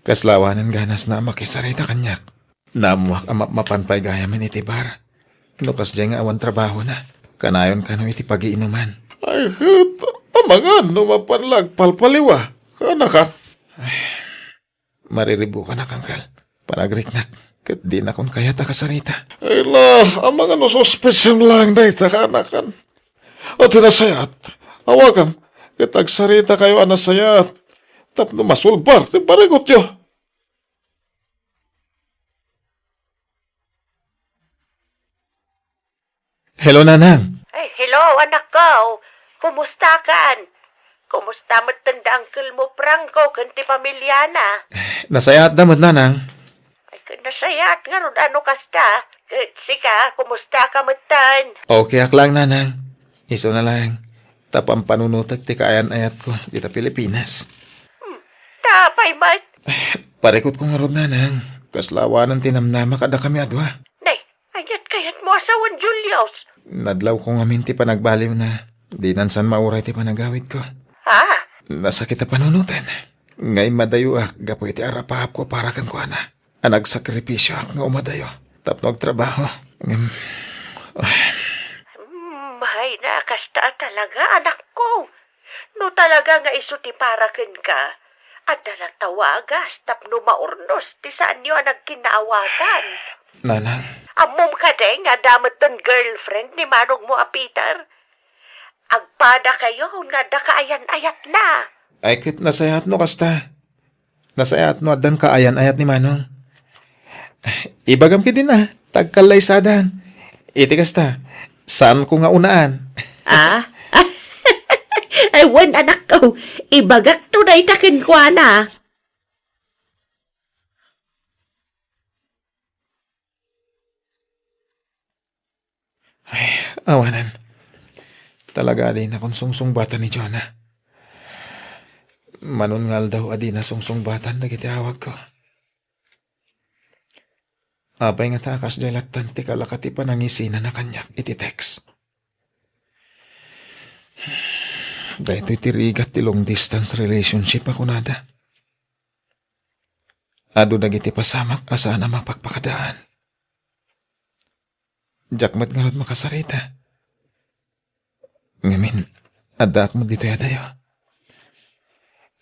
Kasla awanen ganasna a makisarita kaniak. Naammoak a mapmapan pay gayamen iti bar. No kasdiay nga awan trabahona, kanayon kano iti pagiinuman. Ay, ket, amangan no mapan la agpalpaliwa, kaanakan? Mariribukanak, Uncle. Panagriknak, ket dinakon kayat a kasarita. Ay la, amangan no suspetsem laeng dayta, kaanakan. O ti nasayaat, awagam, ket agsaritakayo a nasayaat tapno masulbar ti barikutyo. Hello, Nanang. Ay, hello, anak ko. Kumusta kan? Kumusta met da uncle mo, Franco, ken ti pamilyana? Nasayaatda met, Nanang. Ay, ken nasayaat ngarud a no kasta. Ket sika, kumusta ka metten? Okay ak laeng, Nanang. Isuna laeng, ta pampanunotek ti kaayan-ayatko dita Pilipinas. Hmm, ta apay met? Parikutko ngarud, Nanang. Kasla awanen ti namnama kadakami a dua. Nay, aniat kayatmo a sawen, Julius? Nadlawko ngamin ti panagbaliwna. Dinan san mauray ti panagawidko. Ha? Nasakit a panunoten. Nga immadayoak gapu iti arapaapko para kenkuana. A nagsakripisioak nga umadayo tapno agtrabaho. Ngem, ah. Hmm, hay na, kasta talaga, anakko. No talaga nga isu ti para kenka, adda la tawagas tapno maurnos ti saanyo a nagkinnaawatan. Nanang. Ammom kadi nga adda metten girlfriend ni manongmo a Peter? Agpadakayo nga adda kaayan-ayatna. Ay, ket nasayaat no kasta. Nasayaat no addan kaayan-ayat ni Manong. Ibagam ketdin a, ta agkallaysadan. Iti kasta, saanko nga unaan. Ah? Ay, wen, anakko. Ibagakto dayta kenkuana. Ay, awanen. Talaga a dinakon sungsungbatan ni Jonah. Manon nga aldaw a dina sungsungbatan dagiti awagko. Apay ngata a kasdiay lattan ti kalaka ti panangisinana kaniak iti text? Daytoy ti rigat ti long distance relationship a kunada. Adu dagiti pasamak a saan a mapakpakadaan. Diak met ngarud makasarita. Ngamin, addaak met ditoy a dayo.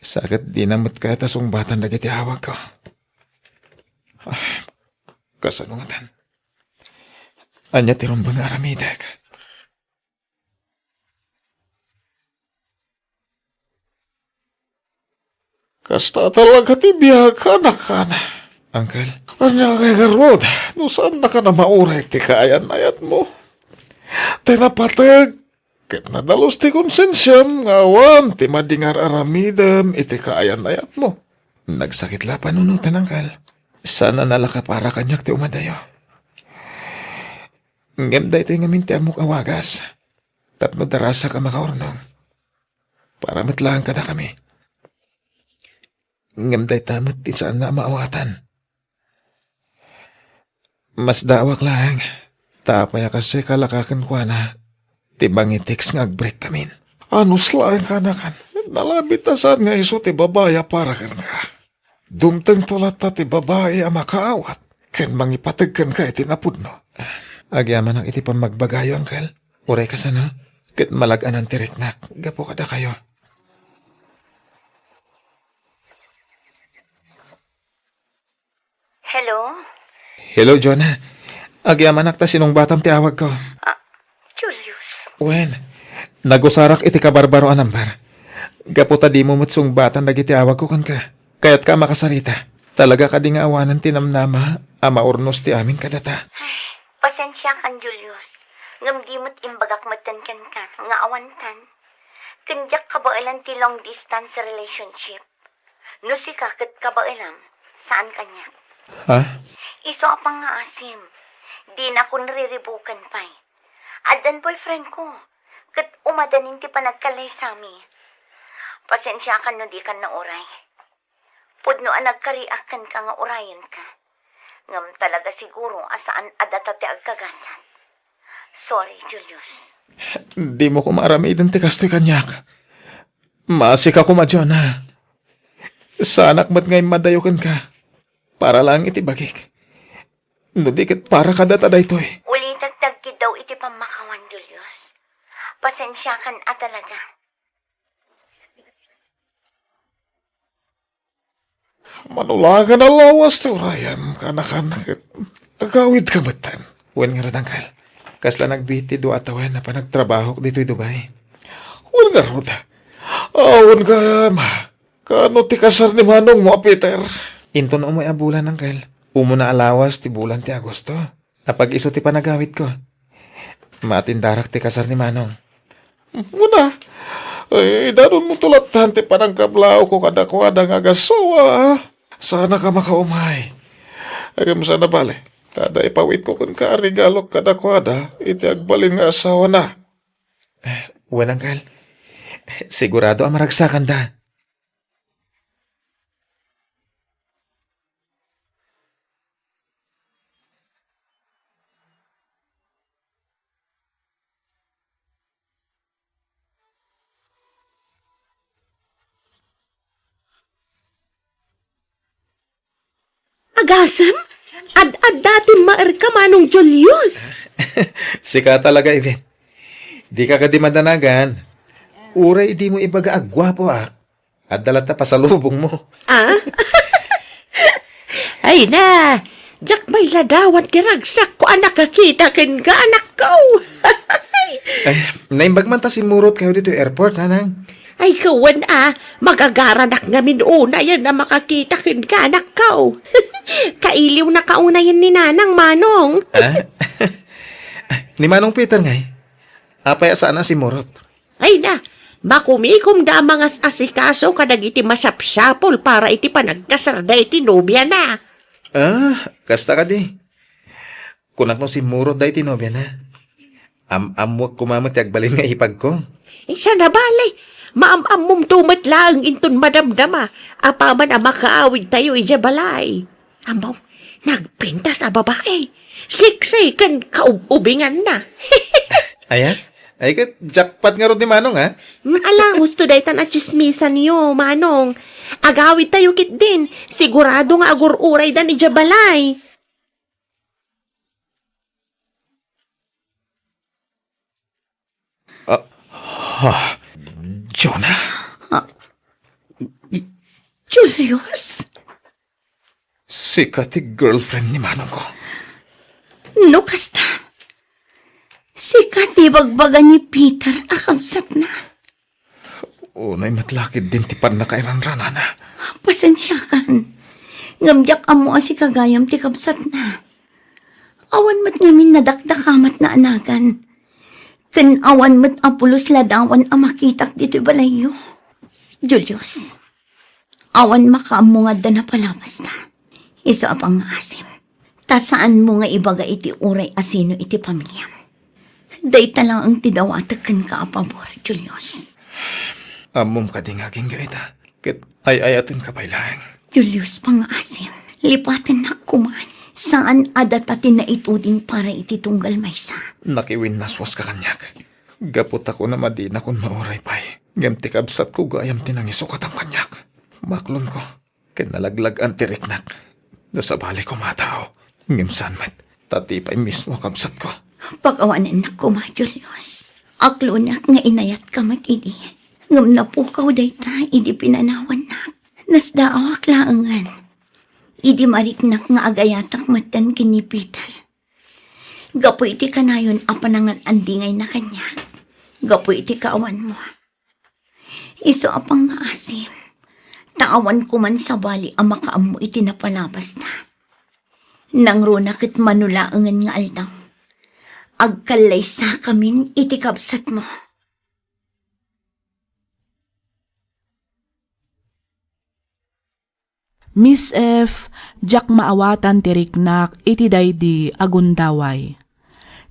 Sa ket dina met kayat a sungbatan dagiti awagko. Ah, kasano ngatan? Ania ti rumbeng nga aramidek? Kasta talaga ti biag, anakan. Uncle? Ania ngay ngarud, no saannaka a mauray ti kaayan-ayatmo? Ti napateg ket nadalus ti konsensiam nga awan ti madi nga ar-aramidem iti kaayan-ayatmo. Nagsakit la a panunoten, Uncle. Saan a nalaka para kaniak ti umadayo. Ngem daytoy ngamin ti ammok a wagas tapno darasak a makaurnong. Para met laeng kadakami. Ngem dayta met ti saanna a maawatan. Masdaawak laeng, ta apay a kasdiay kalaka kenkuana ti mangitext nga agbreak kamin. Anus laeng, kaanakan, nalabit a saan nga isu ti babai a para kenka. Dumtengto latta ti babai a makaawat ken mangipateg kenka iti napudno. Agyamanak iti pammagbagayo, Uncle. Uray kasano, ket malag-anan ti riknak gapu kadakayo. Hello? Hello, Jonah. Agyamanak ta sinungbatam ti awagko. Ah, Julius. Wen, nagusarak iti kabarbaro a number. Gapu ta dimo met sungbatan dagiti awagko kenka. Kayatka a makasarita. Talaga kadi nga awanen ti namnama a maurnos ti amin kadata? Ay, pasensiakan, Julius. Ngem di met imbagak metten kenka nga awantan. Ken diak kabaelan ti long distance relationship. No sika ket kabaelam, saan kaniak. Ha? Isu a pangngaasim, dinakon riribuken pay. Addan boyfriend ko, ket umadanin ti panagkallaysami. Pasensiakan no dikan nauray. Pudno a nagkariak kenka nga urayenka. Ngem talaga siguro a saan a data ti agkaganlan. Sorry, Julius. Dimo koma aramiden ti kastoy kaniak. Maasika koma, Jonah. Saanak met nga immadayo kenka. Para laeng iti bagik. No di ket para kadata daytoy. Ulitek ti agkiddaw iti pammakawan, Julius. Pasensiakan a talaga. Manulagan a lawas ti urayem, kaanakan, ket agawidka metten. Wen ngarud, Uncle. Kasla nagbiit ti dua a tawen a panagtrabahok ditoy Dubai. Wen ngarud. Awan gayam. Kaano ti kasar ni manongmo a Peter? Inton ummoy a bulan, Uncle. Umuna a lawas ti bulan ti Agosto. Napag-isu ti panagawidko. Maatindarak ti kasar ni Manong. Muna, ay, idanonmo to lattan ti panangkablaawko kadakuada nga agassawa, a. Saanka makaumay. Ngem saan a bale, ta adda ipawitko kenka a regalok kadakuada iti agbalin nga asawana. Eh, wen, Uncle. Sigurado a maragsakanda. Agasem? Ad-adda ti maerka, Manong Julius. Sika talaga, Yvette. Dika kadi madanagan. Uray dimo ibaga a guapoak, adda latta pasalubongmo. Ah? Ay na, diak pay ladawat ti ragsakko a nakakita kenka, anakko. Ay, naimbag man ta simmurot kayo ditoy airport, nanang. Ay, kawan a, magagaranak ngamin unayen a makakita kenka, anakko. Kailiwnak unayen ni nanang, Manong. Ah? Ni Manong Peter ngay? Apay a saan a simmurot? Ay na, makumikomda a mangas-asikaso kadagiti masapsapul para iti panagkasarda iti nobiana. Ah, kasta kadi. Kunak no simmurotda iti nobiana. Am-ammoak koma met ti agbalin nga ipagko. Saan a bale, maam-ammomto met laeng inton madamdama apaman a makaawidtayo idiay balay. Ammo, nagpintas a babai. Sexy ken kaub-ubinganna. Aya? Ay ket jackpot ngarud ni Manong, a? Mm, ala, husto daytan a tsismisanyo, Manong. Agawidtayo ketdin. Sigurado nga agur-uraydan idiay balay. Ah, ah, Jonah? Ah, Julius? Sika ti girlfriend ni manongko. No kasta, sika ti ibagbaga ni Peter a kabsatna. Unay met la ketdin ti pannakairanranana. Pasensiakan. Ngem diak ammo a sika gayam ti kabsatna. Awan met ngamin nadakdakamatna a nagan. Ken awan met a pulos ladawan a makitak ditoy balayyo. Julius, awan makaammo nga adda napalabasta. Isu a pangngaasim. Ta saanmo nga ibaga iti uray a sino iti pamiliam. Dayta laeng ti dawatek kenka a pabor, Julius. Ammom kadi nga agingga ita? Ket ay-ayatenka pay laeng. Julius, pangngaasim. Lipatennak koma. Saan a data ti naituding para iti tunggal maysa. Nakiwinnaswaska kaniak. Gapu ta kunam a dinakon mauray pay. Ngem ti kabsatko gayam ti nangisukatam kaniak. Maklonko. Ken nalaglag-an ti riknak. No sabali koma a tao, ngem saan met, ta ti pay mismo a kabsatko. Pakawanennak koma, Julius. Aklonak nga inayatka met idi. Ngem napukaw dayta idi pinanawannak. Nasdaawak laengen. Idi mariknak nga agayatak metten ken ni Peter. Gapu iti kanayon a panangan-andingayna kaniak. Gapu iti kaawanmo. Isu a pangngaasim, ta awan koman sabali a makaammo iti napalabasna. Nangruna ket mano laengen nga aldaw, agkallaysakamin iti kabsatmo. Miss F, diak maawatan ti riknak iti daydi a gundaway.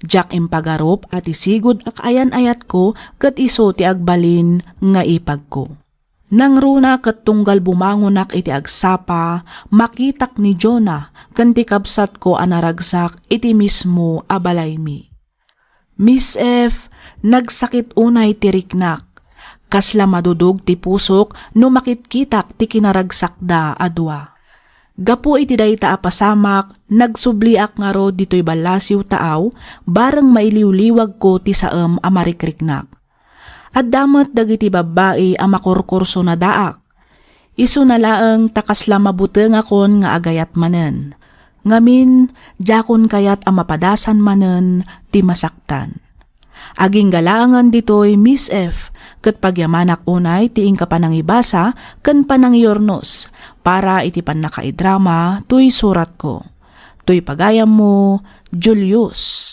Diak impagarup a ti sigud a kaayan-ayatko ket isu ti agbalin nga ipagko. Nangruna ket tunggal bumangonak iti agsapa, makitak ni Jonah ken ti kabsatko a naragsak iti mismo a balaymi. Miss F, nagsakit unay ti riknak. Kasla madudog ti pusok no makitkitak ti kinaragsakda a dua. Gapu iti dayta a pasamak, nagsubliak ngarud ditoy ballasiw taaw, bareng mailiwliwagko ti saem a marikriknak. Adda met dagiti babbai a makurkursonadaak. Isuna laeng ta kasla mabutengakon nga agayat manen. Ngamin, diakon kayat a mapadasan manen ti masaktan. Agingga laengen ditoy, Miss F, ket pagyamanak unay ti inka panangibasa ken panangiyurnos para iti pannakaidrama toy suratko. Toy pagayammo, Julius.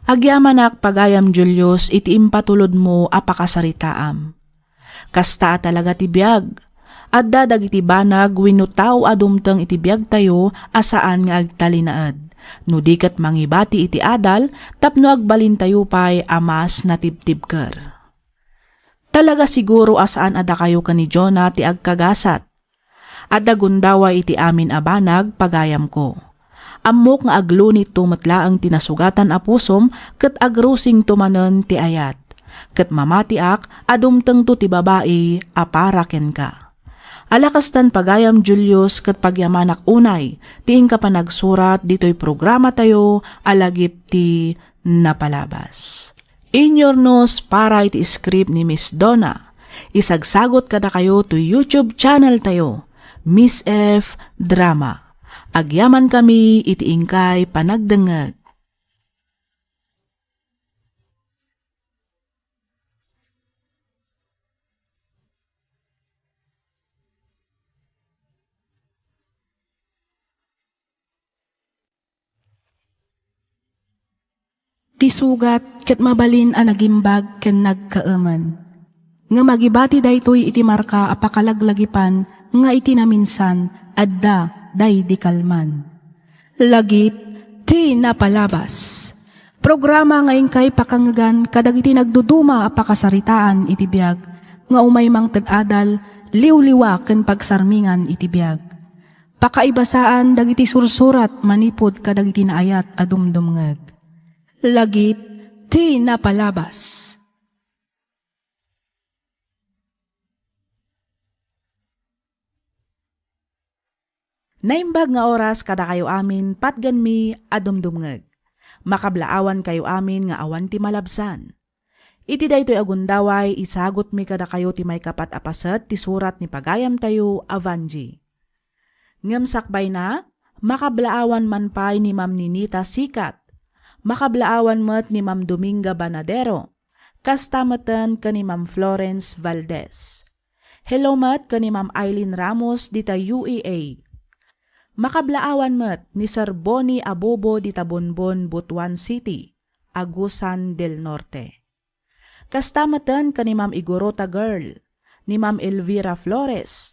Agyamanak, pagayam Julius, iti impatulodmo a pakasaritaam. Kasta a talaga ti biag. Adda dagiti banag wenno tao a dumteng iti biagtayo a saan nga agtalinaed, no di ket mangibati iti adal tapno agbalintayo pay a mas natibtibker. Talaga siguro a saan a dakayo ken ni Jonah ti agkagasat. Adda gundaway iti amin a banag, pagayamko. Ammok nga aglunitto met laeng ti nasugatan a pusom ket agrusingto manen ti ayat. Ket mamatiak a dumtengto ti babai a para kenka. Ala kastan, pagayam Julius, ket pagyamanak unay ti inka panagsurat ditoy programatayo a Lagip ti Napalabas. Inyurnos para iti script ni Miss Donna. Isagsagot kadakayo to YouTube channel tayo, Miss F Drama. Agyamankami iti inkay panagdengngeg. Ti sugat ket mabalin a nagimbag ken nagkaemen. Ngem agibati daytoy iti marka a pakalaglagipan nga iti naminsan, adda daydi kalman. Lagip ti Napalabas. Programa nga inkay pakangngegan kadagiti nagduduma a pakasaritaan iti biag, nga umay mangted adal, liwliwa ken pagsarmingan iti biag. Pakaibasaan dagiti sursurat manipud kadagiti naayat a dumdumngeg. Lagip ti Napalabas. Naimbag nga oras kadakayo amin patgenmi a dumdumngeg. Makablaawankayo amin nga awan ti malabsan. Iti daytoy a gundaway, isagutmi kadakayo ti maikapat a paset ti surat ni pagayamtayo a Vanjie. Ngem sakbayna, makablaawan man pay ni Ma'am Ninita Sikat. Makablaawan met ni Ma'am Dominga Banadero. Kasta meten ken ni Ma'am Florence Valdez. Hello met ken ni Ma'am Eileen Ramos dita U E A. Makablaawan met ni Sir Bonnie Abobo dita Bonbon, Butuan City, Agusan del Norte. Kasta meten ken ni Ma'am Igorota Girl, ni Ma'am Elvira Flores.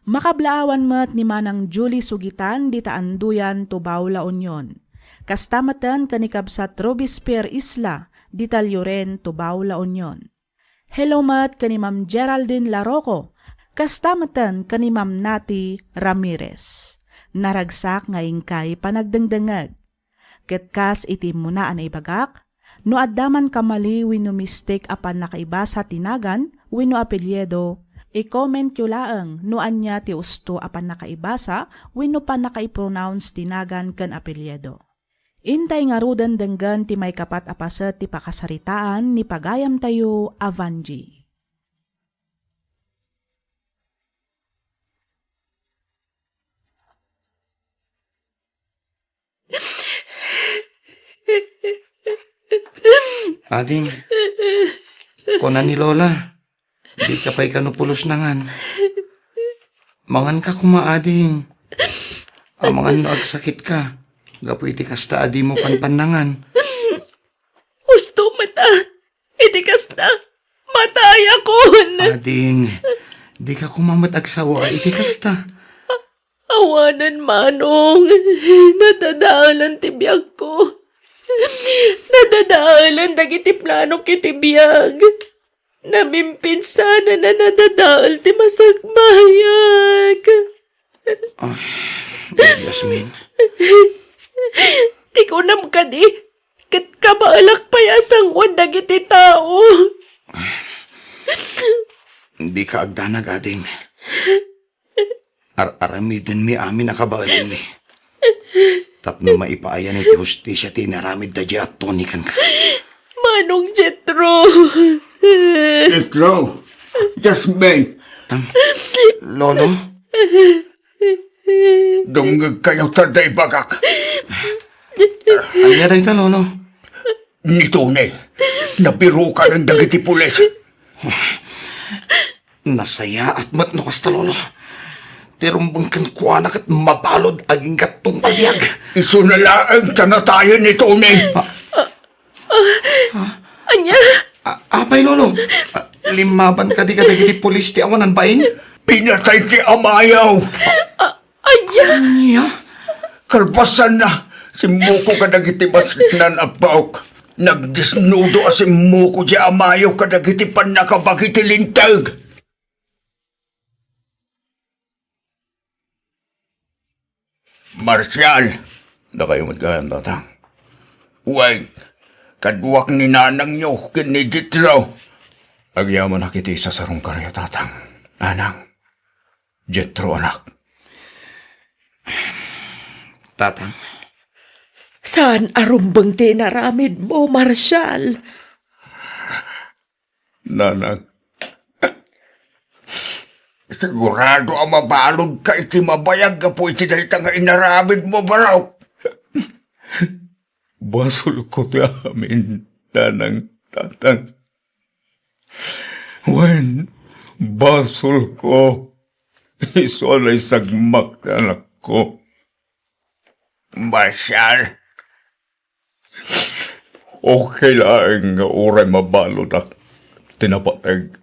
Makablaawan met ni Manang Julie Sugitan dita Anduyan, Tubao, La Union. Kasta meten ken ni Kabsat Robespierre Isla dita Lloren, Tubao, La Union. Hello met ken ni Ma'am Geraldine Laroco, kasta meten ken ni Ma'am Nati Ramirez. Naragsak nga inkay panagdengdengngeg. Ket kas iti immuna a naibagak, no adda man kamali wenno mistake a pannakaibasa ti nagan wenno apelyido, i-commentyo laeng no ania ti usto a pannakaibasa wenno pannakaipronounce ti nagan ken apelyido. Intay ngaruden denggen ti maikapat a paset ti pakasaritaan ni pagayamtayo a Vanjie. Ading, kuna ni Lola, dika pay kano pulos nangan. Manganka koma, ading. Amangan no agsakitka, gapu iti kasta a dimo panpannangan. Usto met a, iti kasta, matayakon. Ading, dika koma met agsawa iti kasta. Awanen, Manong, nadadaelan ti biagko. Nadadaelen dagiti planok iti biag. Namimpinsanan a nadadael ti masakbayak. Ay, Jasmine. Ti kunam kadi, ket kabaelak pay a sangoen dagiti tao. Dika agdanag, adim. Ar-aramidenmi amin a kabaelanmi. Tapno maipaayan iti hustisia ti inaramid daydiay a Tony kenka. Manong Jethro. Jethro! Jasmine! Tam-, Lolo? Dumngegkayo ta dayta ibagak. Ania dayta, Lolo? Ni Tony, nabirukanen dagiti pulis. Nasayaat met no kasta, Lolo. Ti rumbeng kenkuana ket mabalud agingga tungpalbiag. Isuna laeng ta natayen ni Tony. Ah, ah, ania? A-, apay, Lolo? Ah, limmaban kadi kadagiti pulis ti awanan bain? Pinatay ti amayo. Ah, ania? Ania? Kalpasanna, simmukok kadagiti basketnan a puok. Nagdesnudo a simmukok ti amayo kadagiti pannakabagi ti linteg. Marshal! Dakayo met gayam, tatang. Wen, kaduak ni nanangyo ken ni Jethro. Agyamanak iti isasarungkayo, tatang. Nanang, Jethro, anak. Tatang. Saan a rumbeng ti inaramidmo, Marshal? Nanang, sigurado a mabaludka iti mabayag gapu iti dayta nga inaramidmo, barok. Basolko ti amin, nanang, tatang. Wen, basolko. Isu a naisagmak ti anakko. Marshal, okay laeng nga uray mabaludak ti napateg,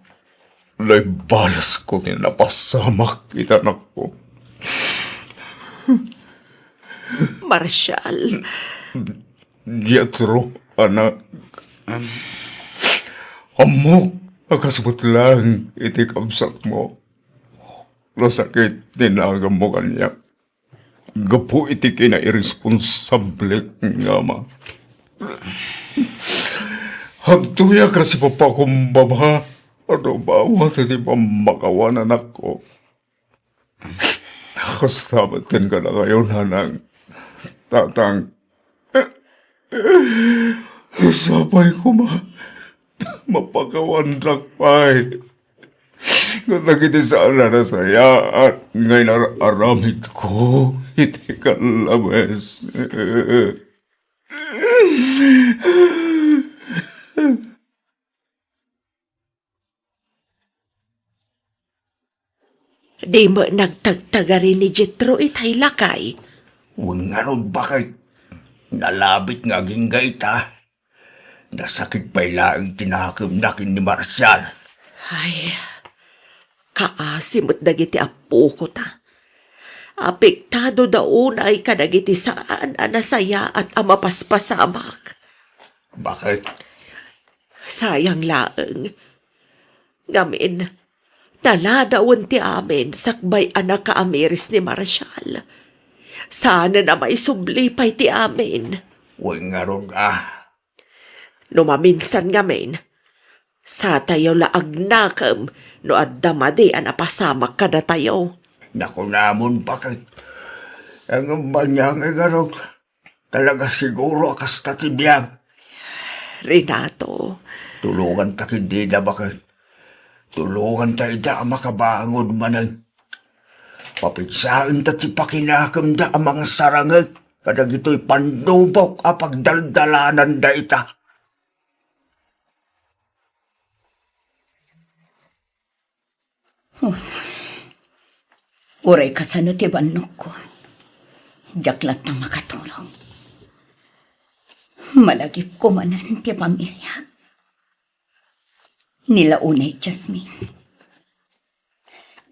no ibalesko ti napasamak iti anakko. Marshal. Jethro, anak. Ammok a kasbut laeng iti kabsatmo. Nasakit ti naganmo kaniak gapu iti kinairresponsable nga ama. Adtoyak a sipapakumbaba a nabawas iti pammakawan, anakko. Kasta met ken kadakayo, nanang, tatang. Sapay koma, mapakawandak pay kadagiti saan a nasayaat nga inar-aramidko iti kallabes. Di met nagtagtagari ni Jethro itay lakay. Wen ngarud, baket, nalabit nga agingga ita. Nasakit pay laeng ti nakemna ken ni Marshal. Ay, kaasi met dagiti appoko ta. Apektado da unay kadagiti saan a nasayaat a mapaspasamak. Baket? Sayang laeng. Ngamin, naladawen ti amin sakbay a nakaamiris ni Marshal. Saanen a maisubli pay ti amin. Wen ngarud a. No maminsan ngamin, satayo la agnakem no adda madi a napasamak kadatayo. Nakunamon, baket. Ngem ania ngay ngarud? Talaga siguro a kasta ti biag. Renato. Tulonganta ken dida, baket. Tulonganta ida a makabangon manen. Papigsaenta ti pakinakemda a mangsarangek kadagitoy pannubok a pagdaldalananda ita. Uray kasano ti bannogko, diak latta makatulong. Malagipko manen ti pamiliak. Ni la unay, Jasmine.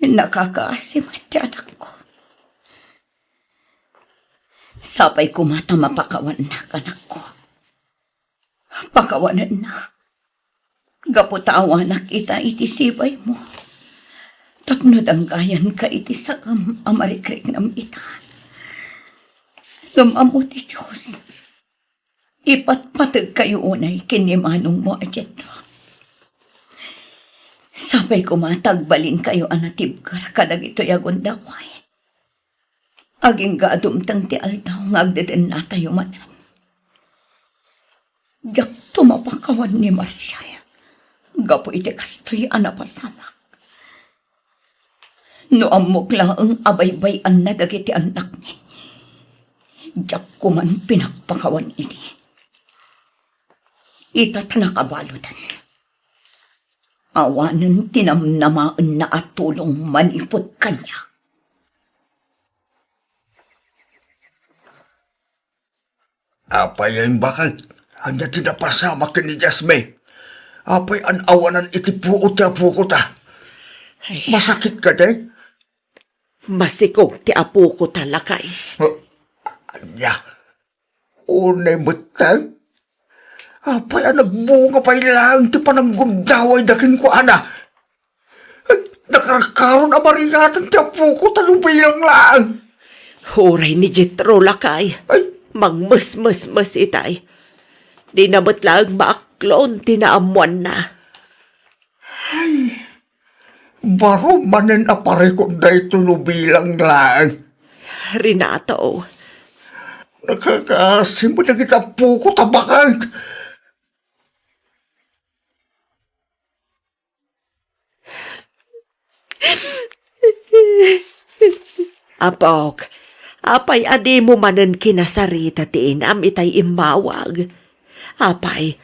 Nakakaasi met ti anakko. Sapay koma ta mapakawannak, anakko. Pakawanennak. Gapu ta awanak ita iti sibaymo. Tapno danggayanka iti saem a marikriknam ita. Ngem ammo ti Dios, ipatpategkayo unay ken ni manongmo a Jetro. Sapay koma ta agbalinkayo a natibker kadagitoy a gundaway. Agingga a dumteng ti aldaw nga agdedennatayo manen. Diakto mapakawan ni Marshall gapu iti kastoy a napasamak. No ammok laeng a baybay-anna dagiti annakmi, diak koman pinakpakawan idi. Ita ta nakabaludan. Awanen ti namnamaenna a tulong manipud kaniak. Apay a imbakek? Ania ti napasamak ken ni Jasmine? Apay a naawanan iti puot ti apokota? Ay. Masakit kadi? Masikog ti apokota, lakay. Huh? Ania? Unay metten? Apay a nagbunga pay laeng ti pananggundawayda kenkuana? Ay, nakarkaron a marikatan ti apokota no bilang laeng. Uray ni Jetro, lakay. Ay. Mangmesmesmes itay. Dina met laeng maaklon ti naammoanna. Ay, baro manen a parikut daytoy no bilang laeng. Renato. Nakakasim dagiti apokota baket. Apok, apay a dimo manen kinasarita ti inam itay immawag? Apay,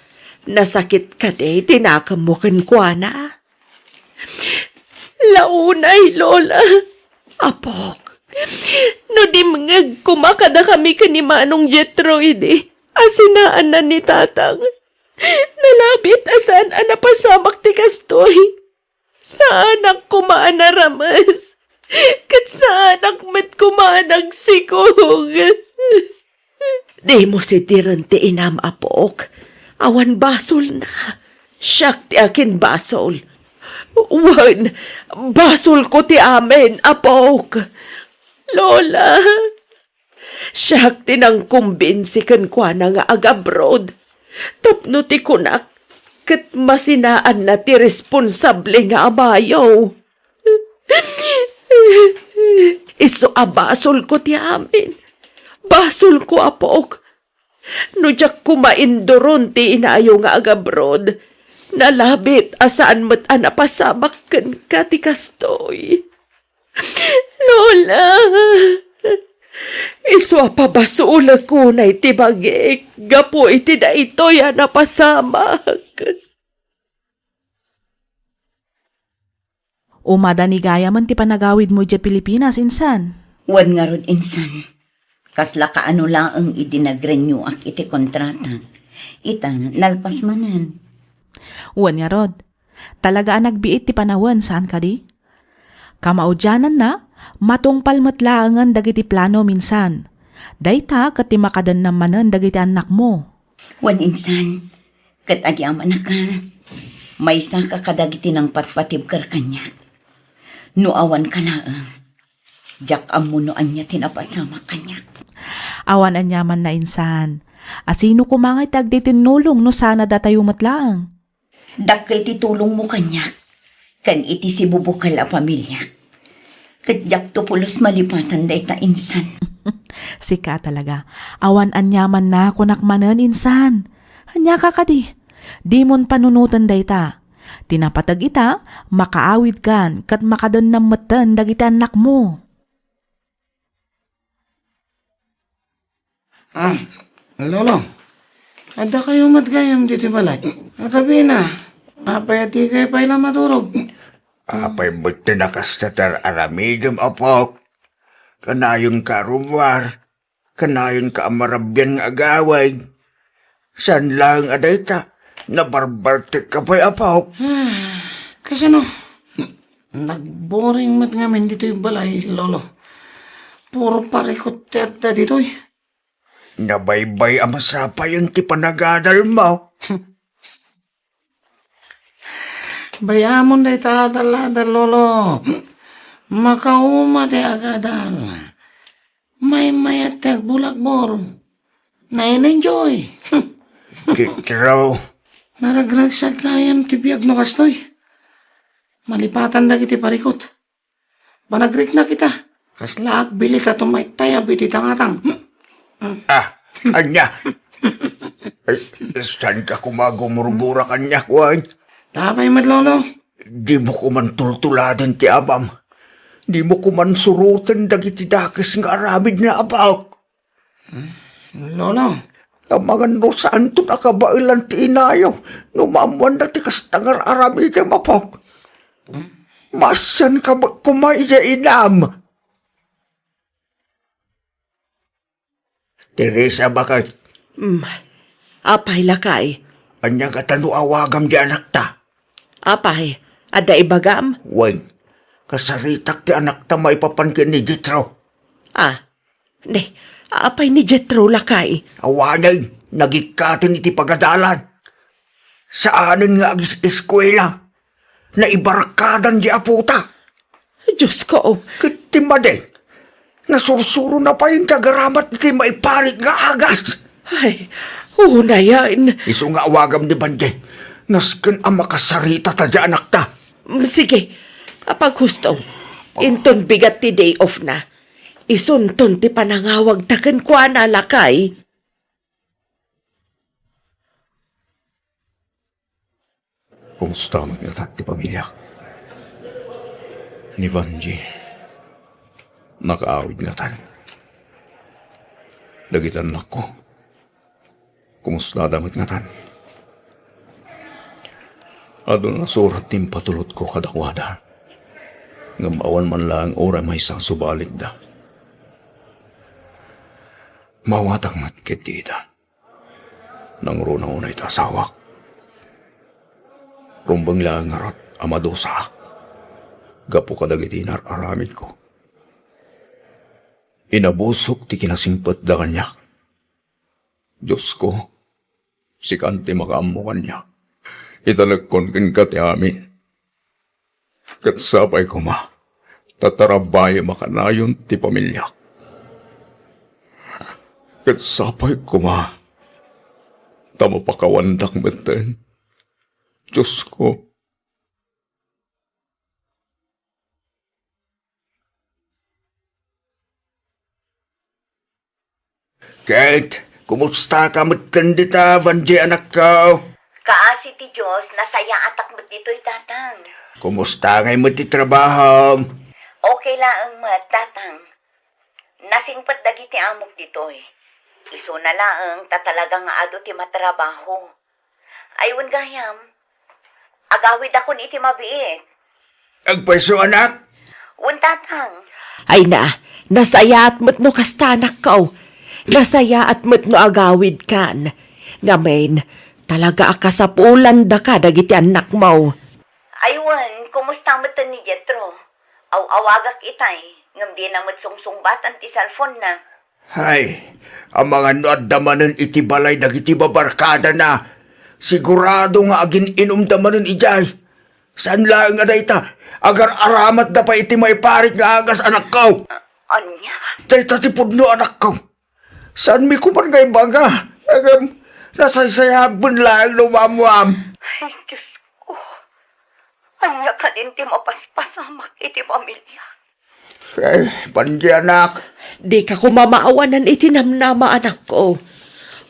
nasakit kadi ti nakemmo kenkuana? Launay, Lola. Apok, no dimngeg koma kadakami ken ni Manong Jetro idi a sinaanna ni Tatang, nalabit a saan a napasamak ti kastoy. Saanak koma a narames, ket saanak met koma a nagsikog. Dimo sidiren ti inam, apok. Awan basolna. Siak ti akinbasol. Wen, basolko ti amin, apok. Lola, siak ti nangkumbinsi kenkuana nga agabroad tapno ti kunak ket masinaanna ti responsable nga amayo. Isu a basolko ti amin. Basolko, apok. No diak koma induron ti inayo nga agabroad, nalabit a saan met a napasamak kenka ti kastoy. Lola, isu a pabasolek unay ti bagik gapu iti daytoy a napasamak. Umada ni gayamen ti panagawidmo idiay Pilipinas, insan? Wen ngarud, insan. Kasla kaano laeng idi nagrenewak iti kontratak. Ita, nalpas manen. Wen ngarud, talaga a nagbiit ti panawen, saan kadi? Kamaudiananna, matungpal met laengen dagiti planom, insan. Dayta ket ti makadennam manen dagiti annakmo. Wen insan, ket agyamanak a, maysaka kadagiti nangpatpatibker kaniak. No awanka laeng, diak ammo no ania ti napasamak kaniak. Awan aniamanna, insan. A sino koma ngay ti agtitinnulong no saan a datayo met laeng? Dakkel ti tulongmo kaniak ken iti sibubukel a pamiliak. Ket diakto pulos malipatan dayta, insan. Sika talaga. Awan aniamanna, kunak manen, insan. Aniaka kadi? Dimon panunoten dayta. Ti napateg ita, makaawidkan ket makadennam metten dagiti annakmo. Ah, Lolo, addakayo met gayam ditoy balay. Atabina, apay a dikay pay la maturog? Apay met ti nakasta ti ar-aramidem, apok? Kanayonka a rummuar, kanayonka a marabian nga agawid. Saan laeng a dayta, nabarbartekka pay, apok? Ah, kasano? Nagboring met ngamin ditoy balay, Lolo. Puro parikut ti adda ditoy. Nabaybay a masapayen ti panagadalmo. Bay-amon dayta adal-adal, Lolo. Makauma ti agadal. Maymayat ti agbulagbor. Na-enjoy. Kitro. Naragragsak gayam ti biag no kastoy. Malipatan dagiti parikut. Panagriknak ita. Kasla agbilit a tumaytayab iti tangatang. Ah, ania? Ay, saan ka koma gumurgura kaniak, wen? Tapay met, Lolo. Dimo koman tultuladen ti amam. Dimo koman suroten dagiti dakes nga aramid nga apok. Lolo. Amangan no saanton a kabaelan ti inayo no maammoanna ti kasta nga ar-aramidem, apok. Maasianka met koma idiay inam. Teresa, bakit? Mm. Apay, lakay? Ania ngata no awagam di anakta? Apay, adda ibagam? Wen, kasaritak ti anakta maipapan ken ni Jetro. Ah, ne, apay ni Jetro, lakay? Awanen, nagikkaten iti pagadalan. Saanen nga agis-eskuela. Naibarkadan di apota. Diosko. Ket ti madi, nasursurona pay ti agaramat iti maiparit nga agas. Ay, unayen. Isu nga awagam ni Bande. Nasken a makasarita ta di anakta. Mm, sige, apaghusto. Inton bigat ti day off na, isunton ti panangawagta kenkuana, lakay. Kumusta met ngatan ti pamiliak? Ni Vanji, nakaawid ngatan. Dagiti annakko, kumustada met ngatan? Adun a surat ti impatulodko kadakuada, ngem awan man laeng uray maysa a subalikda. Maawatak met ketdi ita. Nangruna unay ti asawak. Rumbeng laeng ngarud a madusaak gapu kadagiti inar-aramidko. Inabusok ti kinasingpetda kaniak. Diosko, sikan ti makaammo kaniak. Italekkon kenka ti amin. Ket sapay koma ta tarabayem a kanayon ti pamiliak. Ket sapay koma ta mapakawandak metten, Diosko. Ket, kumusta ka metten dita, Vanji, anakko? Kaasi ti Dios, nasayaatak met ditoy, Tatang. Kumusta ngay met ti trabahom? Okay laeng met, Tatang. Nasingpet dagiti amok ditoy. Isuna laeng ta talaga nga adu ti matrabaho. Ay, wen gayam, agawidakon iti mabiit. Agpayso, anak? Wen, Tatang. Ay na, nasayaat met no kasta, anakko. Nasayaat met no agawidkan. Ngamin, talaga a kasapulandaka dagiti annakmo. Ay, wen, kumusta met ni Jetro? Aw-awagak itay, ngem dina met sungsungbat ti cellphone-na. Hay, amangan no adda manen iti balay dagiti babarkadana. Sigurado nga agin-inumda manen idiay. Saan laeng a dayta, agar-aramatda pay iti maiparit nga agas, anakko. A-, ania? Dayta ti pudno, anakko. Saanmi koman nga ibaga? Ngem, nasaysayaat met laeng no maammuam. Ay, Diosko. Ania kadin ti mapaspasamak iti pamiliak? Eh, Vanji, anak. Dika koma maawanan iti namnama, anakko.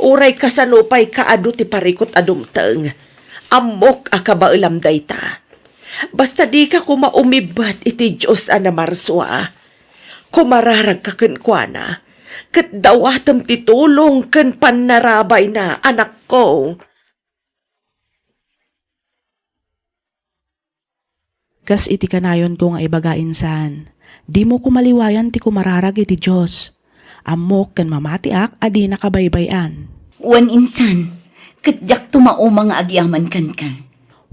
Uray kasano pay kaadu ti parikut a dumteng, ammok a kabaelam dayta. Basta dika koma umibat iti Dios a namarsua. Kumararagka kenkuana, ket dawatem ti tulong ken pannarabayna, anakko. Kas iti kanayonko nga ibaga, insan, dimo koma liwayan ti kumararag iti Dios. Ammok ken mamatiak a dinaka baybay-an. Wen, insan, ket diakto mauma nga agyaman kenka.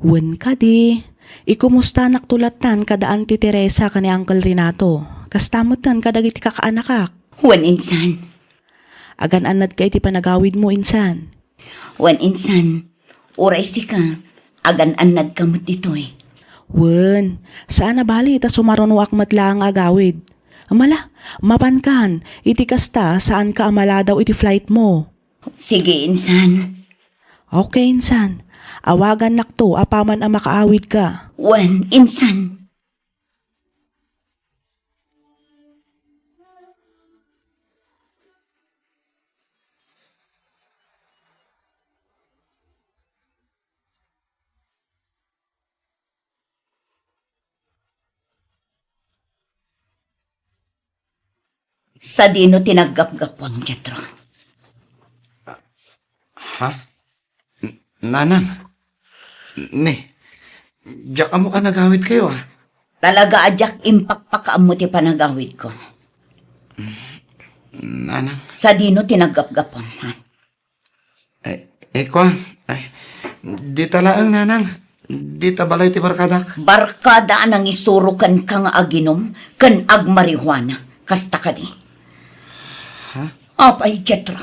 Wen kadi, ikumustanakto lattan kada Auntie Teresa ken ni Uncle Renato, kasta metten kadagiti kakaanakak. Wen, insan. Agan-annadka iti panagawidmo, insan. Wen, insan, Uray sika, agan-annadka met ditoy. Wen, saan a bali ta sumarunoak met laeng nga agawid. Mala, mapankan, iti kasta, saanka a maladaw iti flight mo. Sige, insan. Okay, insan. Awagannakto apaman a makaawidka. Wen, insan. Sadino ti naggapgappuam, Jetro? Ha? N-, Nanang? Ni, diak ammo a nagawidkayo, a? Talaga a diak impakpakaammo ti panagawidko. Nanang? Sadino ti naggapgappuam, ha? Eh, eh, kua, ay, dita laeng, Nanang. Dita balay ti barkadak. Barkada a nangisuro kenka nga aginum ken agmarihuana. Kasta kadi? Ha? Apay, Jetro.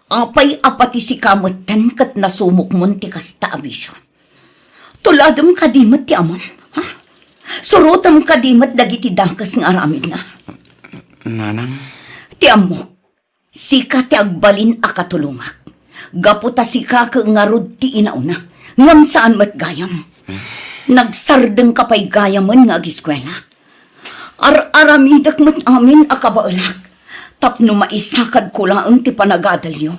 Apay a pati sika metten ket nasumokmon ti kasta a bisio. Tuladem kadi met ti amam, ha? Surotem kadi met dagiti dakes nga aramidna. Nanang? Ti ammo, sika ti agbalin a katulongak. Gapu ta sika ket ngarud ti inauna, ngem saan met gayam. Nagsardengka pay gayamen nga agiskuela. Ar-aramidek met amin a kabaelak tapno maisakadko laeng ti panagadalyo.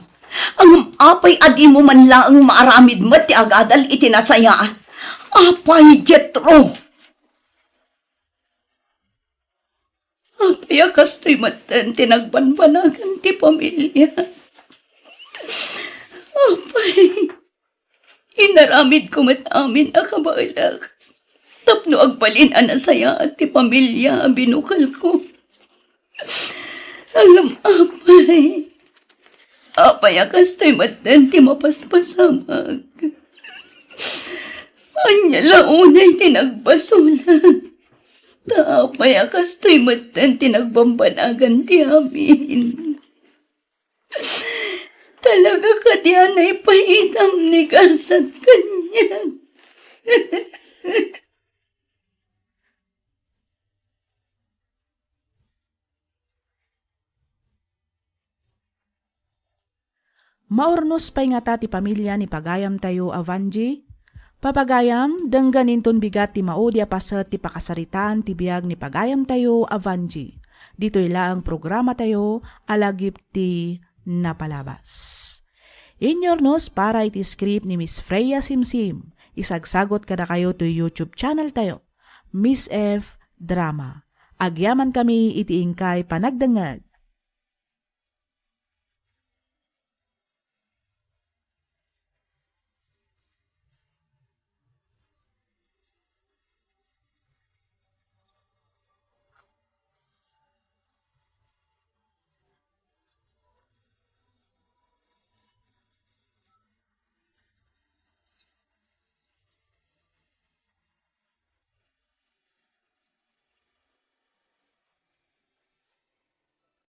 Ngem apay a dimo man laeng maaramid met ti agadal iti nasayaat? Apay, Jetro! Apay a kastoy metten ti nagbanbanagan ti pamilia? Apay, inaramidko met amin a kabaelak tapno agbalin a nasayaat ti pamilia a binukelko. Ngem apay, apay a kastoy metten ti mapaspasamak? Ania la unay ti nagbasolak? Ta apay a kastoy metten ti nagbambanagan ti amin? Talaga kadi a naipaitam ni gasat kaniak? Maurnos pay ngata ti pamilia ni pagayamtayo a Vangie? Papagayam, dengganinton bigat ti maudi a paset ti pakasaritaan ti biag ni pagayamtayo a Vangie. Ditoy laeng programatayo a lagip ti napalabas. Inurnos para iti script ni Miss Freya Simsim. Isagsagot kadakayo toy YouTube channel tayo, Miss F Drama. Agyamankami iti inkay panagdengngeg.